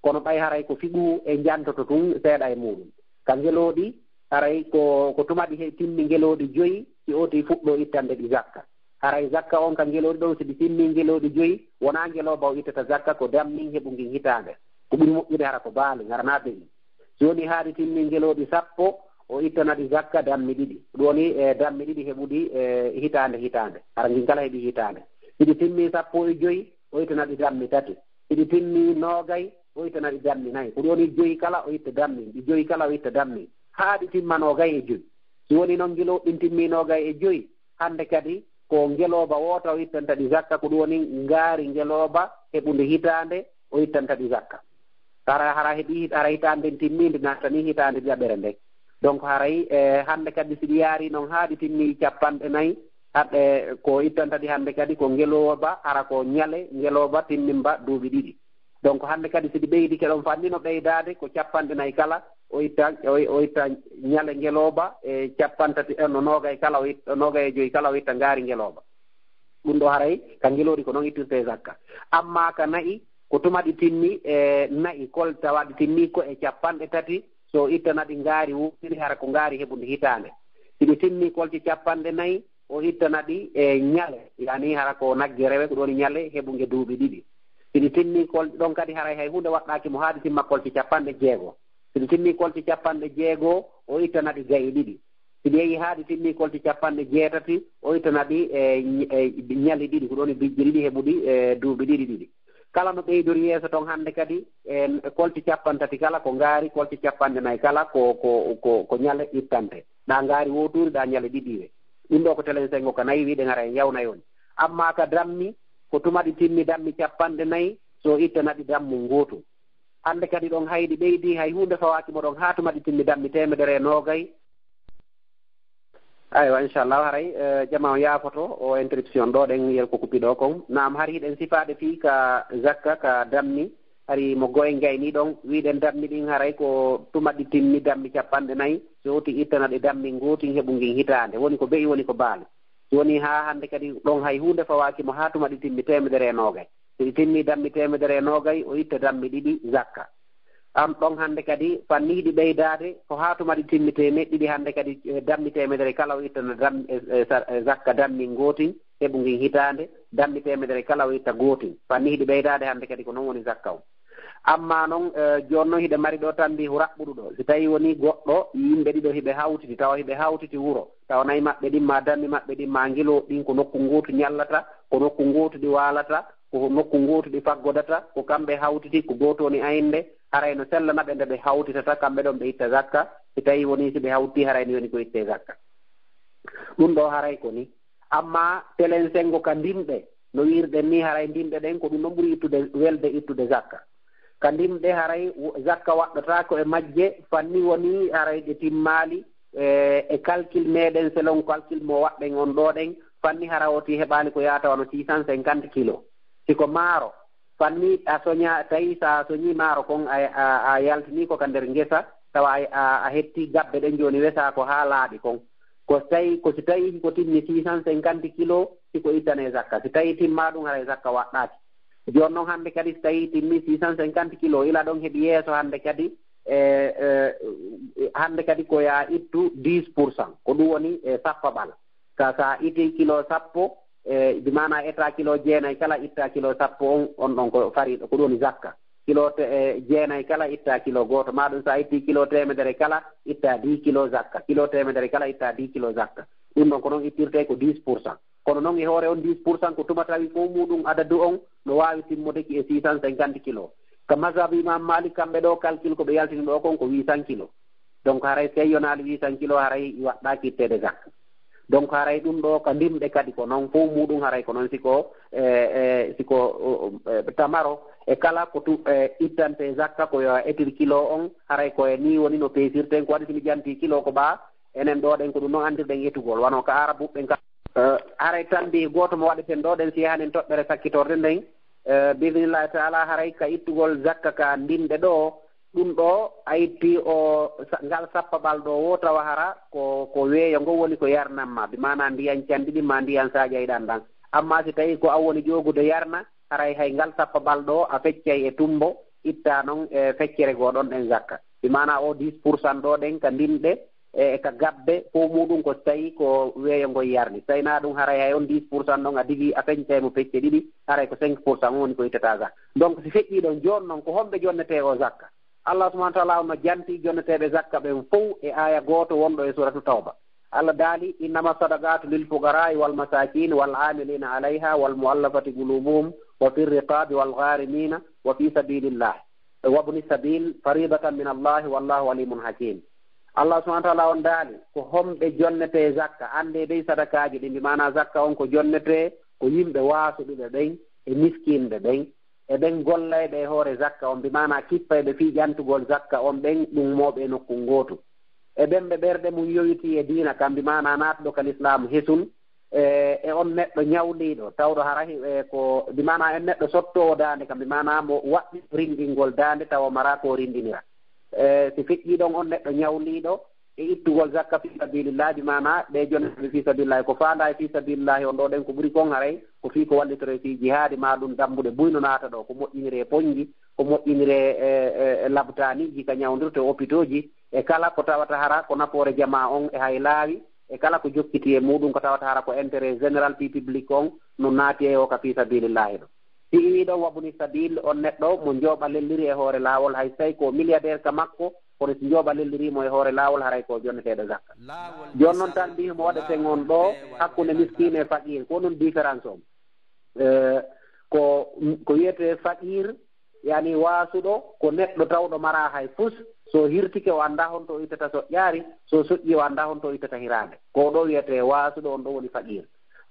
Kono ɓay haray ko fiqhu e jantoto tun seeɗa e muuɗum. Ka ngelooɗi, haray ko, ko tuma ɗi he-, timmi ngelooɗi joyi, si oti fuɗɗo ittande ɗi zakka. Haray zakka on ka ngelooɗi ɗon, si ɗi timmi ngelooɗi joyi, wonaa ngelooba o ittata zakka, ko dammin heɓu ngin hitaande. Ko ɓuri moƴƴude hara ko baali, hara naa be'i. Jooni haa ɗi timmi ngelooɗi sappo, o ittana ɗi zakka dammi ɗiɗi. Ɗum woni, e, dammi ɗiɗi heɓuɗi, e, hitaande, hitaande. Hara ngin kala heɓi hitaande. Si ɗi timmi sappo e joy, o ittana ɗi dammi tati. Si ɗi timmi noogay, o ittana ɗi dammi nay. Ko ɗum woni joy kala o itta dammi, ɗi joy kala o itta dammi. Haa ɗi timma noogay e joy. Si woni noon ngilooɗi ɗin timmi noogay e joy, hannde kadi ko ngelooba woota o ittanta ɗi zakka, ko ɗum woni ngaari ngelooba heɓundi hitaande o ittanta ɗi zakka. Hara, hara heɓi, hara hitaande nden timmiinde naatani hitaande ɗiɗaɓere nden. Donc haray, e, hannde kadi si ɗi yaari noon haa ɗi timmi capanɗe nay, haɗe ko ittanta ɗi hannde kadi ko ngelooba, hara ko ñale ngelooba timmimba duuɓi ɗiɗi. Donc hannde kadi si ɗi ɓeydike ɗon fanni no ɓeydaade ko capanɗe nay kala, o itta, o, o itta ñale ngelooba e capantati, e no noogay kala, o itta, noogay e joy kala, o itta ngaari ngelooba. Ɗum ɗo haray ka ngelooɗi ko noon ittirte zakka. Amma ka na'i, ko tuma ɗi timmi, e na'i kol tawa ɗi timmi ko e capanɗe tati, so ittana ɗi ngaari wowtiri hara ko ngaari heɓundi hitaande. Si ɗi timmi kolce capanɗe nay, o ittana ɗi e ñale, yani hara ko nagge rewe, ko ɗon ñale heɓunge duuɓi ɗiɗi. Si ɗi timmi kol-, ɗon kadi haray hay huunde waɗɗaaki mo haa ɗi timma kolce capanɗe jeego. Si ɗi timmi kolce capanɗe jeego, o ittana ɗi ga'i ɗiɗi. Si ɗi yehi haa ɗi timmi kolce capanɗe jeetati, o ittana ɗi e ñ-, e ñali ɗiɗi, ko ɗon e bijji ɗiɗi heɓuɗi e duuɓi ɗiɗi ɗiɗi. Kala no ɓeydori yeeso ton hannde kadi, e kolce capanɗe tati kala ko ngaari, kolce capanɗe nay kala ko, ko, ko, ko ñale ittante. Ɗa ngaari wooturi, ɗa ñale ɗiɗi iwe. Ɗum ɗo ko telen sengo ka nayi, wiɗen hara en yawnay on. Amma ka dammi, ko tuma ɗi timmi dammi capanɗe nay, so ittana ɗi dammu ngootu. Hannde kadi ɗon hay ɗi ɓeydi, hay huunde fawaaki mo ɗon haa tuma ɗi timmi dammi teemedere e noogay. Aywa, inchallah, haray, eh, jama on yaafoto o interruption ɗo ɗen yer ko kupi ɗo kon. Naam, hari hiɗen sifaade fii ka zakka ka dammi, hari mo goyen gayni ɗon, wiɗen dammi ɗin haray ko tuma ɗi timmi dammi capanɗe nay, so oti ittana ɗi dammi ngootin heɓu ngin hitaande, woni ko be'i, woni ko baali. So woni haa hannde kadi ɗon hay huunde fawaaki mo haa tuma ɗi timmi teemedere e noogay. So ɗi timmi dammi teemedere e noogay, o itta dammi ɗiɗi zakka. An ɗon hannde kadi fanni hiɗi ɓeydaade, ko haa tuma ɗi timmi teemeɗɗe ɗiɗi hannde kadi, eh, dammi teemedere kala o ittana dam-, eh, eh, sa-, eh, zakka dammi ngootin, heɓu ngin hitaande, dammi teemedere kala o itta gootin. Fanni hiɗi ɓeydaade hannde kadi ko noon woni zakka on. Amma noon, eh, jooni noon hiɗe mari ɗo tambiihu raɓɓuɗo ɗo. Si tawii woni goɗɗo, yimɓe ɗiɗo hiɓe hawtiti, tawa hiɓe hawtiti wuro, tawa nayi maɓɓe ɗin maa dammi maɓɓe ɗin maa ngilooɗi ɗin ko nokku ngootu ñallata, ko nokku ngootu ɗi waalata, ko nokku ngootu ɗi faggodata, ko kamɓe hawtiti, ko gootu woni aynde, haray no sellana ɓe nde ɓe hawtitata, kamɓe ɗon ɓe itta zakka, si tawii woni si ɓe hawti haray ni woni ko itte zakka. Ɗum ɗo haray ko ni. Amma telen sengo ka ndimɗe, no wiirɗen ni haray ndimɗe ɗen ko ɗum ɗon ɓuri ittude, welde ittude zakka. Ka ndimɗe haray wo-, zakka waɗɗataako e majje, fanni woni haray ɗe timmaali, e, e calcul meɗen, selon calcul mo waɗɗen on ɗo ɗen, fanni hara oti heɓaali ko yaata wano six cent cinquante kilo. Si ko maaro, fanni a soña, tawi sa soñi maaro kon a, a, a yaltini ko ka nder ngesa, tawa a, a, a hetti gabbe ɗen jooni wesa ko haa laaɓi kon. Ko tawi, ko si tawi ko timmi six cent cinquante kilo, si ko ittane zakka. Si tawi timma ɗum haray zakka waɗɗaaki. Jooni noon hannde kadi si tawi timmi six cent cinquante kilo, ila ɗon heɓi yeeso hannde kadi, e, e, hannde kadi ko ya ittu dix pour cent. Ko ɗum woni, e, sappaɓal. Ka sa iti kilo sappo, e, bi maana eta kilo jeenay kala itta kilo sappo on, on ɗon ko fariɗo, ko ɗum woni zakka. Kilo te-, e, jeenay kala itta kilo gooto. Ma ɗum sa itti kilo teemedere kala itta dix kilo zakka. Kilo teemedere kala itta dix kilo zakka. Ɗum ɗon ko noon ittirte ko dix pour cent. Kono noon e hoore on dix pour cent ko tuma tawi fof muɗum adadu on no waawi timmude ki e six cent cinquante kilo. Ka mazhabu Imam Malik kamɓe ɗo calcul ko ɓe yaltini ɗo kon ko huit cent kilo. Donc haray si yonaali huit cent kilo haray waɗɗaaki itteede zakka. Donc haray ɗum ɗo ka ndimɗe kadi ko noon fof muɗum haray ko noon siko, e, e, siko, o, o, e, tamaro e kala ko tu, e, ittante zakka ko yo etir kilo on haray ko e ni woni no peesirten ko waɗi si mi ƴanti kilo ko ɓa enen ɗo ɗen ko ɗum noon anndirɗen etugol wano ka Arabu ɓen ka. Eh, haray tambi gooto mo waɗeten ɗo ɗen si yahanen toɓɓere sakkitorde nden, eh, bi'iznillahi taala haray ka ittugol zakka ka ndimɗe ɗo, ɗum ɗo a itti o sa-, ngal sappaɓal ɗo wo tawa hara ko, ko weeyo ngo woni ko yarnan ma, bi maana ndiyan canɗi ɗin ma ndiyan saƴayɗan ɗan. Amma si tawi ko an woni ƴoogude yarna, haray hay ngal sappaɓal ɗo a feccay e tumbo, itta non e feccere goo ɗon ɗen zakka. Bi maana o dix pour cent ɗo ɗen ka ndimɗe, e, e ka gabbe, fof muɗum ko so tawi ko weeyo ngoy yarni. So tawi na ɗum haray hay on dix pour cent ɗon a digi a feñtay mo pecce ɗiɗi, haray ko cinq pour cent on woni ko ittata zakka. Donc si feƴƴi ɗon jooni noon ko homɓe jonnete o zakka? Allah subhanahu wa ta'ala on no janti jonneteeɓe zakka ɓen fow e aaya gooto wonɗo e suratu Tawba. Allah daali, "Innama sadaqatu lil fuqara'i wal masakin wal amilina alayha wal mu'allafati qulubuhum wa fir riqabi wal gharimina wa fi sabilillah wa ibni sabil faridatan min Allah wallahu alimun hakim." Allah subhanahu wa ta'ala on daali, "Ko homɓe jonnete zakka?" Annde dey sadakaaji ɗin, bi maana zakka on ko jonnete ko yimɓe waasuɗuɓe ɓen e miskinɓe ɓen, e ɓen gollayɓe e hoore zakka on, bi maana kippayɓe fii jantugol zakka on ɓen ɗummooɓe e nokku ngootu. E ɓen ɓe ɓerɗe mun yowitii e diina kan, bi maana naatuɗo ka lislaamu hesun, e, e on neɗɗo ñawliiɗo, tawɗo hara hi-, e, ko, bi maana en neɗɗo sottoowo daande kan, bi maana mo waɗɗi rinɗingol daande tawa mara ko rinɗinira. E, si feƴƴii ɗon on neɗɗo ñawliiɗo, e ittugol zakka fi sabilillahi, bi maana ɓe jonneteeɓe fi sabilillahi, ko faandaa e fi sabilillahi on ɗo ɗen ko ɓuri kon haray, ko fii ko wallitore fi jihaadi, ma ɗum dambuɗe buy no naata ɗo, ko moƴƴinire e ponji, ko moƴƴinire e, e, e labtaaniji ka ñawndirte e opitooji, e kala ko tawata hara ko nafoore jamaa on e hay laawi, e kala ko jokkiti e muɗum ko tawata hara ko intérêt général fi public on no naati e o ka fi sabilillahi ɗo. Si iwi ɗon wabuni sabil, on neɗɗo mo njooɓa lelliri e hoore laawol, hay so tawi ko milliardaire ka makko, kono si njooɓa lelliri mo e hoore laawol, haray ko jonneteeɗo zakka. Jooni noon tan mbiimi mo waɗeten on ɗo hakkunde miskiin e faqiir, ko ɗum différence on. Eh, ko, ko wiyetee faqiir, yani waasuɗo, ko neɗɗo tawɗo mara hay fus, so hirtike o anndaa honto o ittata soƴƴaari, so soƴƴii o anndaa honto o ittata hiraande. Ko ɗo wiyetee waasuɗo, on ɗo woni faqiir.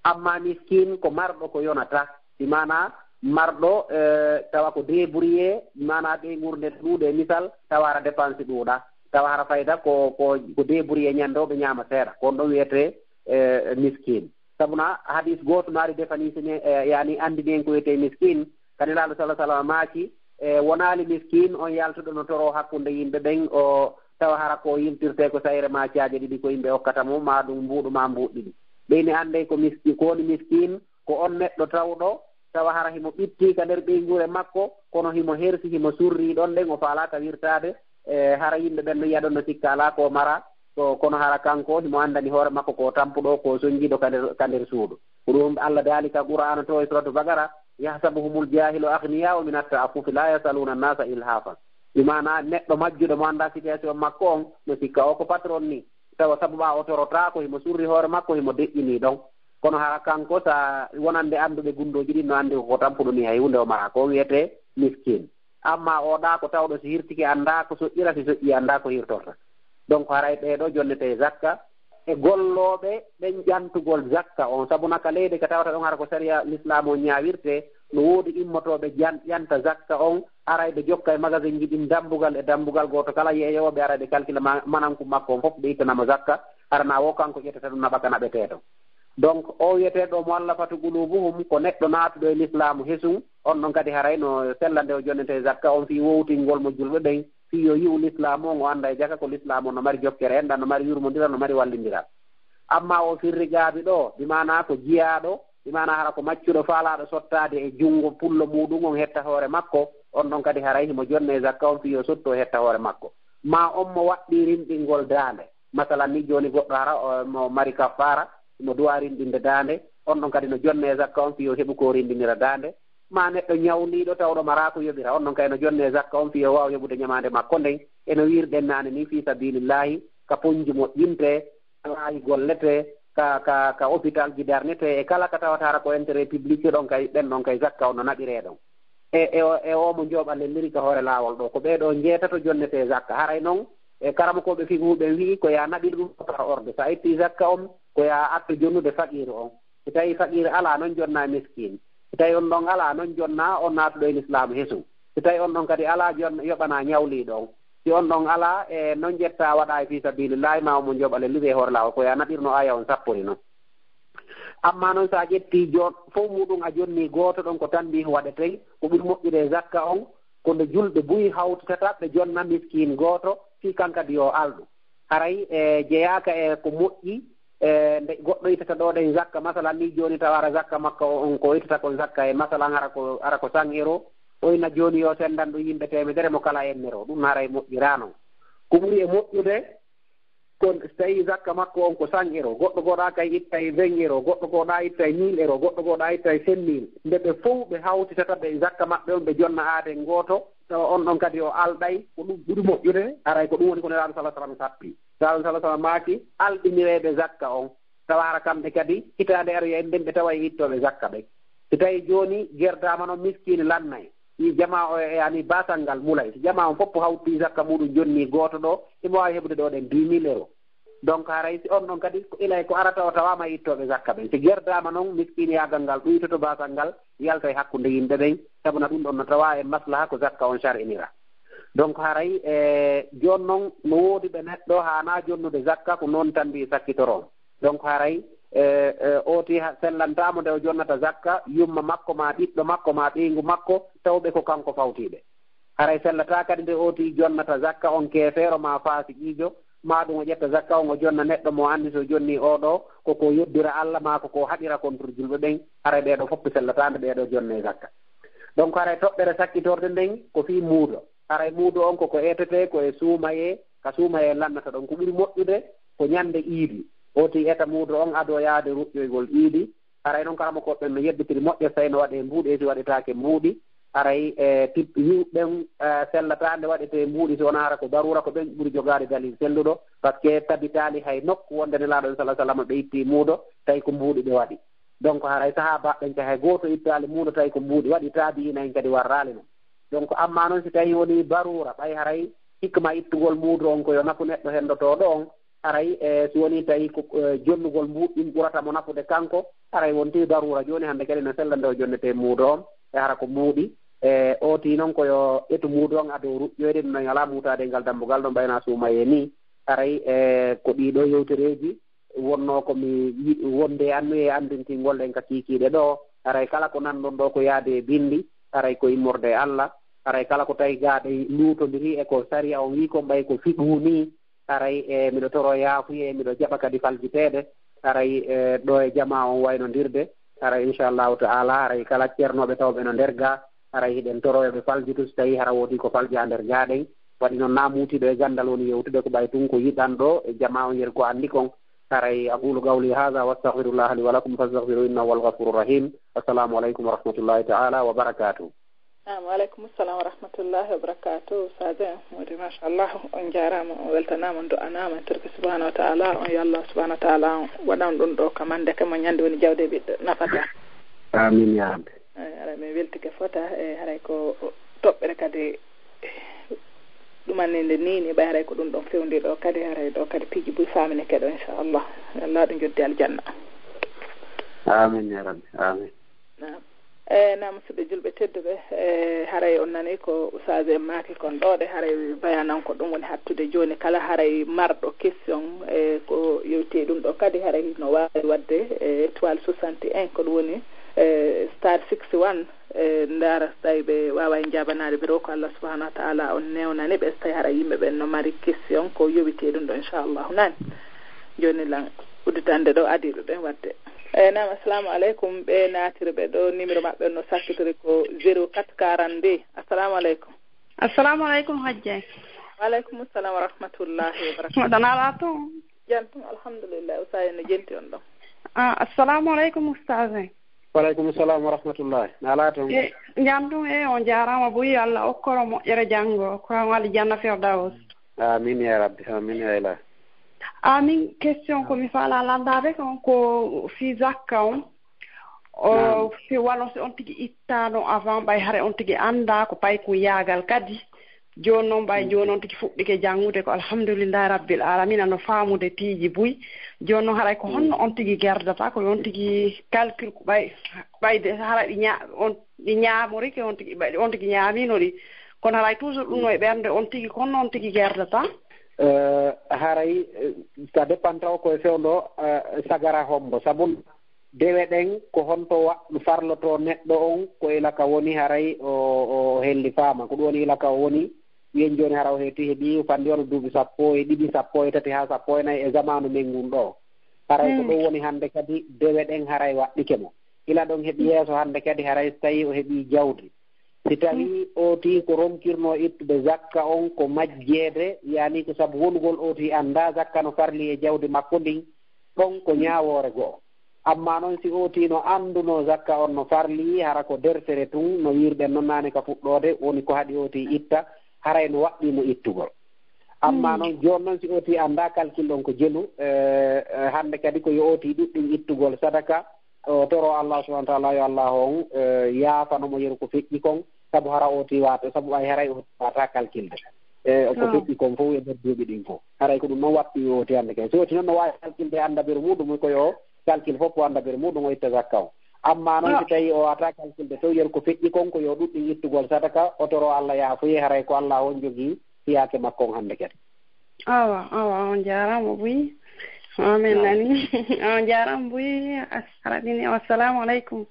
Amma miskiin ko marɗo ko yonata, bi maana marɗo, eh, tawa ko débrouillé, bi maana ɓeynguure nde ɗuuɗe misal, tawa hara dépense ɗuuɗa, tawa hara fayda ko, ko, ko débrouillé ñande o ɓe ñaama seeɗa. Ko on ɗo wiyetee, eh, miskiin. Sabuna hadis gooto no ari définir, eh, yani anndini en ko wiyetee miskiin, ka Nelaaɗo sallallahu alaihi wasallam maaki, eh, wonaali miskiin on yaltuɗo no toroo hakkunde yimɓe ɓen, o tawa hara ko yiltirtee ko sayre ma caaje ɗiɗi ko yimɓe okkata mo, ma ɗum mbuuɗu ma mbuuɗi ɗiɗi. Ɓeyni anndee ko miski-, ko woni miskiin, ko on neɗɗo tawɗo, tawa hara himo ɓitti ka nder ɓeynguure makko, kono himo hersi, himo surri ɗon ɗen, o faalaaka wirtaade, e hara yimɓe ɓen no yiya ɗon no sikka alaa ko mara, ko, kono hara kanko himo anndani hoore makko ko tampuɗo, ko sonjiiɗo ka nder, ka nder suudu. Ko ɗum Allah daali ka Qur'aana to e Suratu Baqara, "Yahsabuhumul jahilu aghniya min at-ta'affufi la yasaluna an-nasa ilhafa." Bi maana neɗɗo majjuɗo mo anndaa situation makko on, no sikka o ko patron ni. Tawa sabu ɓaa o torotaako, himo surri hoore makko, himo deƴƴinii ɗon. Kono hara kanko, sa wonande annduɓe gundooji ɗin, no anndi ko tampuɗo ni, hay huunde o maraa. Ko wiyetee miskiin. Amma o ɗaa ko tawɗo si hirtike anndaa ko soƴƴira, si soƴƴii anndaa ko hirtorta. Donc haray ɓee ɗoo jonnetee zakka e gollooɓe ɓen ƴantugol zakka on. Sabu na ka leyɗe ka tawata ɗon hara ko sariya lislaam o ñaawirtee, no woodi immotooɓe ƴan-, ƴanta zakka on, haray ɓe jokka e magasinji ɗin dambugal e dambugal, gooto kala yeeyooɓe ara ɓe kalkila ma-, mananku makko on fof, ɓe ittana mo zakka, hara na wo kanko ƴettata ɗum naɓa ka naɓetee ɗon. Donc, o wiyetee ɗo muallafatu qulubuhum, ko neɗɗo naatuɗo e lislaamu hesun, on ɗon kadi haray no sella nde o jonnetee zakka on fii wowtingol mo julɓe ɓen, fii yo yi'u lislaamu on, o annda e jaka ko lislaamu on no mari jokkere enɗan, no mari yurmondiral, no mari wallindiral. Amma o firri gaabi ɗo, bi maanaa ko jiyaaɗo, bi maanaa hara ko maccuɗo faalaaɗo sottaade e junngo pullo muuɗum on hetta hoore makko, on ɗon kadi haray himo jonnee zakka on fii yo sottu o hetta hoore makko. Maa on mo waɗɗii rinɗingol daande. Masalan ni jooni goɗɗo hara, o, mo mari kaffaara, mo duwaa rinɗinde daande, on ɗon kadi no jonnee zakka on fii yo heɓu ko rinɗinira daande. Maa neɗɗo ñawliiɗo tawɗo maraa ko yoɓira, on ɗon kadi no jonnee zakka on fii yo waaw heɓude ñamaande makko nden, e no wiirɗen naane ni fii sabiilillaahi, ka ponji moƴƴinte, laayi gollete, ka, ka, ka hôpital ji darnete, e kala ka tawata hara ko intérêt public ɗon kay, ɓen ɗon kay zakka on no naɓiree ɗon. E, e, o- e o mo njooɓa lelliri ka hoore laawol ɗo, ko ɓee ɗoo njeetato jonnetee zakka. Haray non, e karamokooɓe fiqhu ɓen wi'i ko yaa naɓir ɗum par ordre. So a ittii zakka on, ko yaa attu jonnude faqiiru on. Si tawii faqiiru alaa non, jonnaa miskiin. Si tawii on ɗon alaa non, jonnaa on naatuɗo e lislaamu hesun. Si tawii on ɗon kadi alaa, jon- yoɓanaa ñawliiɗo on. Si on ɗon alaa, e non ƴettaa waɗaa e fii sabiilillaahi, maa on mo njooɓa lelliri e hoore laawol, ko yaa naɓirno aaya on sappori non. Amma non, so a ƴettii jon- fow muuɗum a jonnii gooto ɗon, ko tanbiihu waɗeten, ko ɓuri moƴƴude e zakka on, ko nde julɓe buy hawtitata ɓe jonna miskiin gooto, fii kan kadi yo alɗu. Haray e jeyaaka e ko moƴƴi, e nde goɗɗo itata ɗo ɗen zakka, masalan ni jooni tawa ara zakka makko on ko itata kon zakka e masalan ara ko, ara ko cent euro, o ina jooni yo senndan ɗum yimɓe teemedere mo kala en euro, ɗum haray moƴƴiraano. Ko ɓuri e moƴƴude, ko so tawii zakka makko on ko cent euro, goɗɗo goɗa kay ittay vingt euro, goɗɗo goɗa ittay mille euro, goɗɗo goɗa ittay cinq mille, nde ɓe fow ɓe hawtitata ɓe zakka maɓɓe on ɓe jonna aaden gooto, tawa on ɗon kadi o alɗay, ko ɗum ɓuri moƴƴude, haray ko ɗum woni ko Nelaaɗo sala sallam sappi. Nelaaɗo sala sallam maaki, alɗinireeɓe zakka on, tawa hara kamɓe kadi hitaande aroya en nden ɓe tawa e ittooɓe zakka ɓen. Si tawi jooni gerdaama noon miskiini lannay, si jamaa o e ani baasal ngal mulay, si jamaa on fof hawti zakka muuɗum jonni gooto ɗo, himo waawi heɓude ɗo ɗen dix mille euros. Donc haray si on ɗon kadi ko ilay ko arata o tawaama e ittooɓe zakka ɓen. Si gerdaama noon miskiiniyaagal ngal ɗuytoto baasal ngal yalta e hakkunde yimɓe ɓen, sabu na ɗum ɗon no tawaa e maslaha ko zakka on shar'inira. Donc haray e jooni noon no woodi ɓe neɗɗo haanaa jonnude zakka ko noon tan mbi sakkitoro on. Donc haray e, e, ooti ha sellantaamo nde o jonnata zakka, yumma makko ma ɓiɗɗo makko ma ɓeyngu makko, tawɓe ko kanko fawtiiɓe. Haray sellataa kadi nde ooti jonnata zakka on keefeero ma faasiqiijo, maa ɗum o ƴetta zakka on o jonna neɗɗo mo anndi so jonni oo ɗoo, ko ko yeddira Alla maa ko ko haɗira contre julɓe ɓen, haray ɓee ɗoo fof sellataa nde ɓee ɗoo jonnee zakka. Donc haray toɓɓere sakkitorde nden ko fii muudo. Haray muudo on ko ko etetee ko e suumayee, ka suumayee lannata ɗon. Ko ɓuri moƴƴude ko ñannde iidi. Ooti eta muudo on ado yaade ruƴƴoygol iidi, haray noon karamokooɓe ɓen no yebbitiri moƴƴa so tawi no waɗee mbuuɗi, e si waɗetaake mbuuɗi, haray e tip-, yiw ɓen e sellataa nde waɗetee mbuuɗi, si wonaa hara ko daruura, ko ɓen ɓuri jogaade dalil selluɗo, par ce que tabitaali hay nokku wonde Nelaaɗo sala sallam ɓe itti muudo, tawi ko mbuuɗi ɓe waɗi. Donc haray sahaabaaɓe ɓen kay hay gooto ittaali muudo, tawi ko mbuuɗi waɗi, taabi'iina en kadi warraali non. Donc amma noon si tawi woni daruura, ɓay haray hikma ittugol muudo on ko yo nafu neɗɗo henndotooɗo on, haray e si woni tawi ko e, jonnugol mbuuɗi ɗin ɓurata mo nafude kanko, haray wonti daruura. Jooni hannde kadi no sella nde o jonnetee muudo on, e hara ko mbuuɗi. E ooti noon ko yo ƴetu muudo on ado ruƴƴoyde, ɗum noon alaa muutaade e ngal dammbugal ɗon ɓay na suumayee nii. Haray e ko ɗii ɗoo yewtereeji wonnoo ko mi yi-, wonde e annuye e anndintingol ɗen ka kiikiiɗe ɗoo. Haray kala ko nanɗon ɗoo ko yaade e binndi, haray ko immorde e Alla. Haray kala ko tawi gaa ɗe luutondirii e ko sariya on wi'i kon ɓay ko fiqhu nii, haray e miɗo toroo yaafuye, miɗo jaɓa kadi faljiteede. Haray e ɗoo e jamaa on waynondirde. Haray inchallahu ta'ala, haray kala ceernooɓe tawɓe no nder gaa, haray hiɗen toroo yo ɓe faljitu si tawii hara woodii ko faljaa nder gaa ɗen. Waɗi noon na muutiiɗo e ganndal woni yewtude ko ɓay tun ko yiɗanɗo e jamaa on yeru ko anndi kon. Haray aqulu qawli hadha wa astaghfirullaha li wa lakum fastaghfiruhu innahu huwal ghafurur rahim. Assalamu aleykum wa rahmatullahi ta'ala wa barakatuh. Naam, wa aleykum salam wa rahmatullahi wa barakatuh. Ustaz en, moodi machallah, on jaaraama, on weltanaama, on du'anaama e torki subhanahu wa ta'ala, on yo Allah subhanahu wa ta'ala on waɗan ɗum ɗo ka mande ke mo ñande woni jawde ɓiɗɗo nafata. Amin ya rabbi. Eyi, haray min weltike fota, e haray ko toɓɓere kadi ɗumanninde ni, ni ɓay haray ko ɗum ɗon fewndi ɗo kadi, haray ɗo kadi piiji buy faaminike ɗo, inchallah. Yo Allah ɗum joddi aljanna. Amin ya rabbi, amin. Naam. E, naam, musidɓe julɓe tedduɓe, e, haray on nani ko Ustaz en maaki kon ɗo, ɗe haray bayanan ko ɗum woni hattude jooni kala haray marɗo question, e, ko yewti ɗum ɗo kadi haray no waawi waɗde, e, étoile soixante et un, ko ɗum woni, e, star six one, e, ndaara so tawi ɓe waaway jaabanaade, biro ko Allah subhanahu wa ta'ala on newnani ɓe, so tawi haray yimɓe ɓen no mari question ko yowiti e ɗum ɗo, inchallahu. Nani? Jooni lan udditande ɗo adiiɓe ɓen waɗde. Eyi, naam, assalamu aleykum. Ɓe naatiri ɓe ɗo, numéro maɓɓe no sakkitori ko zéro quatre quarante-deux. Assalamu aleykum. Assalamu aleykum, Hajja. Wa aleykum salam wa rahmatullahi wa barakatuh. Mbaɗɗon alaa toon? Jam tun, alhamdulillah. Ustaz en no jenti on ɗon. Ah, assalamu aleykum, Ustaz en. Wa aleykum salam wa rahmatullahi. No alaa toon? E, jam tun, e, on jaaraama buy, Allah okkoro moƴƴere janngo, ko on aljanna Firdaus. Amin ya rabbi, amin ya ilah. Amin, question ko mi faala lanndaade kon ko fii zakka on. O, si wano si on tigi ittaano avant, ɓay hare on tigi anndaa ko paykuyaagal kadi. Jooni noon, ɓay jooni on tigi fuɗɗike janngude ko alhamdulillahi rabbil alamina, no faamude piiji buy. Jooni noon, haray ko honno on tigi gerdata? Ko yo on tigi calcul, ko ɓay, ɓay de, haray ɗi ña-, on, ɗi ñaamorike, on tigi, ɓay on tigi ñaamino ɗi. Kono haray toujours ɗum no e ɓernde on tigi, ko honno on tigi gerdata? Eh, haray, eh, ça dépend taw ko e fewndo, eh, sagara hombo. Sabu dewe ɗen, ko honto wa-, farlotoo neɗɗo on, ko ila ka woni haray o, o, o hellifaama. Ko ɗum woni ila ka o woni, wiyen jooni hara o heeti heɓi fandi wano duuɓi sappo e ɗiɗi, sappo e tati haa sappo e nayi e zamaanu men ngun ɗo. Haray ko ɗum woni hannde kadi dewe ɗen haray waɗɗike mo. Ila ɗon heɓi yeeso hannde kadi haray so tawi o heɓi jawdi. Si tawi ooti ko ronkirnoo ittude zakka on ko majjeede, yaani ko sabu wonugol ooti anndaa zakka no farli e jawdi makko ndin, ɗon ko ñaawoore go'o. Amma noon si ootii no anndunoo zakka on no farlii, hara ko dersere tun, no wiirɗen non naane ka fuɗɗoode, woni ko haɗi ootii itta, haray no waɗɗii mo ittugol. Amma noon jooni noon si ootii anndaa kalkil ɗon ko jelu, eh, eh, hannde kadi ko yo ootii ɗuɗɗin ittugol sadaka, o toroo Allah subhanahu wa taala yo Allah on, eh, yaafano mo yeru ko feƴƴi kon, sabu hara ootii waata, sabu ɓay haray ootii waata kalkilde. E ko feƴƴi kon fof e nder duuɓi ɗin fof. Haray ko ɗum noon waɗɗii ootii hannde kay. Si ootii noon no waawi kalkilde anndaberu muɗum ko yo kalkil fof ko anndaberu muɗum o itta zakka o. Amma noon si tawi o waata kalkilde few yeru ko feƴƴi kon ko yo ɗuɗɗin ittugol sadaka, o toroo Allah yaafoyee haray ko Allah on jogii fiyaake makko on hannde kadi. Awa, awa, on jaaraama buy. Amin nani. On jaaraama buy. As-, hara ɗini. Assalamu aleykum.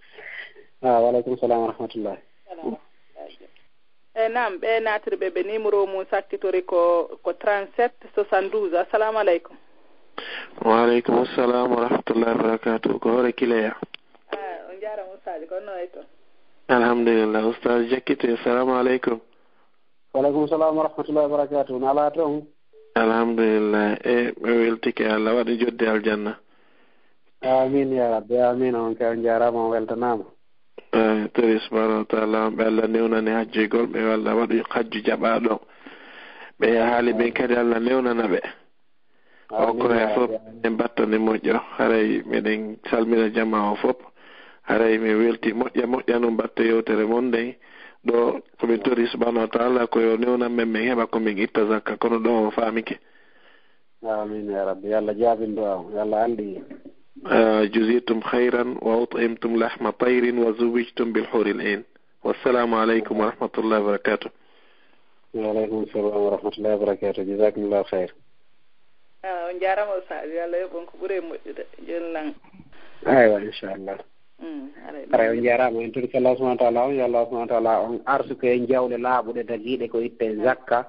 Ah, wa aleykum salam wa rahmatullahi. E naam, ɓe naatiri ɓe, ɓe numéro mum sakkitori ko, ko trente-sept soixante-douze. Assalamu aleykum. Wa aleykum assalam wa rahmatullahi wa barakatuh. Ko hoore Kileya. Ah, on jaaraama ustaaji, ko no wayi toon? Alhamdulillah, ustaaji jakkiti. Assalamu aleykum. Wa aleykum salam wa rahmatullahi wa barakatuh. No alaa toon? Alhamdulillah. E, mi weltike, Allah waɗa jodde aljanna. Amin ya rabbi, amin. On kay on jaaraama, on weltanaama. Eh, tori subhanahu wa taala, on ɓe Allah newnani hajjugol, ɓe Allah waɗi hajju jaɓaaɗo. Ɓe yahaali ɓen kadi Allah newnana ɓe. O ko e fof en battane moƴƴo. Haray meɗen salmina jamaa o fof. Haray min welti moƴƴa moƴƴa no mbatte yewtere mon nden. Ɗo ko min tori subhanahu wa taala ko yo newnan men, min heɓa ko min itta zakka, kono ɗo o faamike. Amin ya rabbi. Yo Allah jaabin du'a o. Yo Allah alɗi. Ah, juzirtum khayran wa ut'imtum lahma tayrin wa zuwijtum bil huril ain. Wassalamu aleykum wa rahmatullahi wa barakatuh. Wa aleykum salam wa rahmatullahi wa barakatuh. Jazakumullahu khayr. Ah, on jaaraama ustaaji, yo Allah yoɓ on ko ɓuri e moƴƴude. Jooni lan. Aywa, inchallah. Mm, haray. Haray on jaaraama, en torike Allah subhanahu wa taala on, yo Allah subhanahu wa taala on arsuku en jawle laaɓuɗe dagiiɗe ko itte zakka.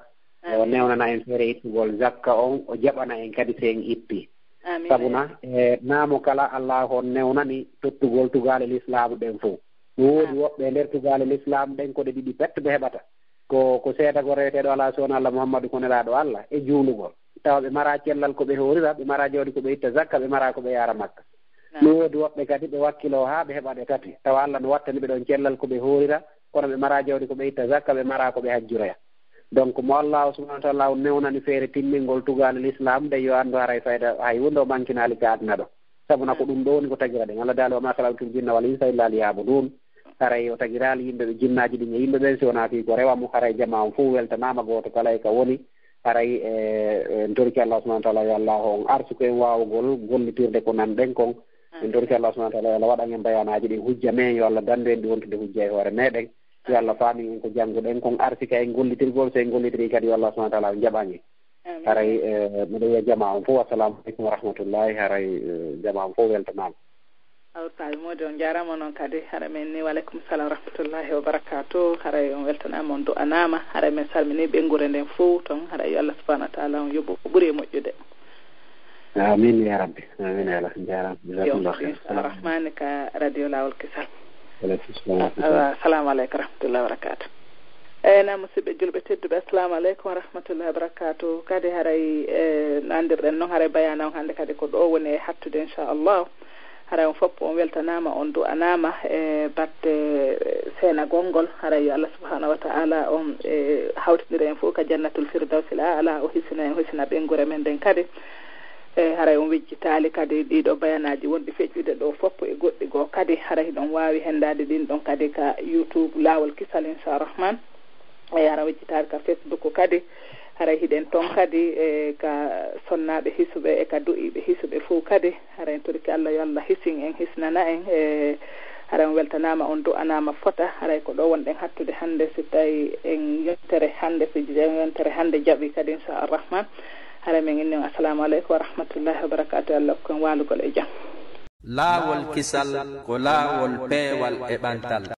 O newnana en feere ittugol zakka on, o jaɓana en kadi si en itti. Amin. Sabuna, e naamo kala Allah on newnani tottugol tugaale lislaam ɗen fof. No woodi woɓɓe e nder tugaale lislaam ɗen ko ɗe ɗiɗi pet ɓe heɓata. Ko, ko seedagol reweteeɗo alaa so wonaa Allah Muhammadu ko nelaaɗo Allah e juulugol. Tawa ɓe maraa cellal ko ɓe hoorira, ɓe maraa jawdi ko ɓe itta zakka, ɓe maraa ko ɓe yaara Makka. No woodi woɓɓe kadi ɓe wakkiloo haa ɓe heɓa ɗe tati. Tawa Allah no wattani ɓe ɗon cellal ko ɓe hoorira, kono ɓe maraa jawdi ko ɓe itta zakka, ɓe maraa ko ɓe hajjuroya. Donc, mo Allahu subhanahu wa taala on newnani feere timmingol tugaale lislaam, nde yo anndu haray fayda hay huunde o mankinaali ka aduna ɗo. Sabuna ko ɗum ɗo woni ko tagira ɗen. Allah daali, "Wa ma khalaqtul jinna wal insa illa liya'budun." Haray o tagiraali yimɓe ɓe jinnaaji ɗin e yimɓe ɓen, si wonaa fii ko rewa mo. Haray jamaa on fof weltanaama, gooto kala e ka woni. Haray, e, en torike Allah subhanahu wa taala, yo Allah on arsuku en waawugol gollitirde ko nan ɗen kon. En torike Allah subhanahu wa taala, yo Allah waɗan en bayaanaaji ɗin hujja men, yo Allah dandu en ɗi wontude hujja e hoore meɗen. Yo Allah faamin en ko jannguɗen kon, arsika en gollitirgol, so en gollitirii kadi, yo Allah subhanahu wa taala on jaɓan en. Amin. Haray, e, miɗo wiya jamaa on fof, assalamu aleykum wa rahmatullahi. Haray, e, jamaa on fof weltanaama. Aw, tawi moodi on jaaraama noon kadi. Hara men ni, wa aleykum salam wa rahmatullahi wa barakatuh. Haray on weltanaama, on du'anaama. Haray men salmini ɓeynguure nden fof toon. Haray yo Allah subhanahu wa taala on yoɓu ko ɓuri e moƴƴude. Amin ya rabbi. Amin ya Allah. Jaaraama. Yo, jazakumullahu khairan. Rahmani ka radio Laawol Kisal. Wa aleykum salam wa rahmatullah. Awa, assalamu aleykum wa rahmatullahi wa barakatuh. Eyi, na musidɓe julɓe tedduɓe, assalamu aleykum wa rahmatullahi wa barakatuh. Kadi haray, e, no anndirɗen noon, haray bayaana on hannde kadi ko ɗo woni e hattude, inchallah. Haray on fof on weltanaama, on du'anaama e batte seenagol ngol. Haray yo Allah subhanahu wa ta'ala on, e, hawtindira en fof ka jannatul firdawsil a'la, o hisina en, hisina ɓeynguure men nden kadi. E, haray on wejjitaali kadi ɗiɗo bayanaaji wonɗi feƴƴude ɗo fof e goɗɗi goo kadi. Haray hiɗon waawi henndaade ɗin ɗon kadi ka YouTube Laawol Kisal, inchallah rahman. E, hara wejjitaali ka Facebook kadi. Haray hiɗen ton kadi, e, ka sonnaaɓe hisuɓe e ka du'iiɓe hisuɓe fof kadi. Haray en torike Allah, yo Allah hisin en, hisnana en. E, haray on weltanaama, on du'anaama fota. Haray ko ɗo wonɗen hattude hannde, si tawi en yontere hannde, si yontere hannde jaɓi kadi, inchallah rahman. Haray men inni on, assalamu aleykum wa rahmatullahi wa barakatuh. Allah hokku en waalugol e jam. Laawol Kisal ko laawol peewal e ɓantal.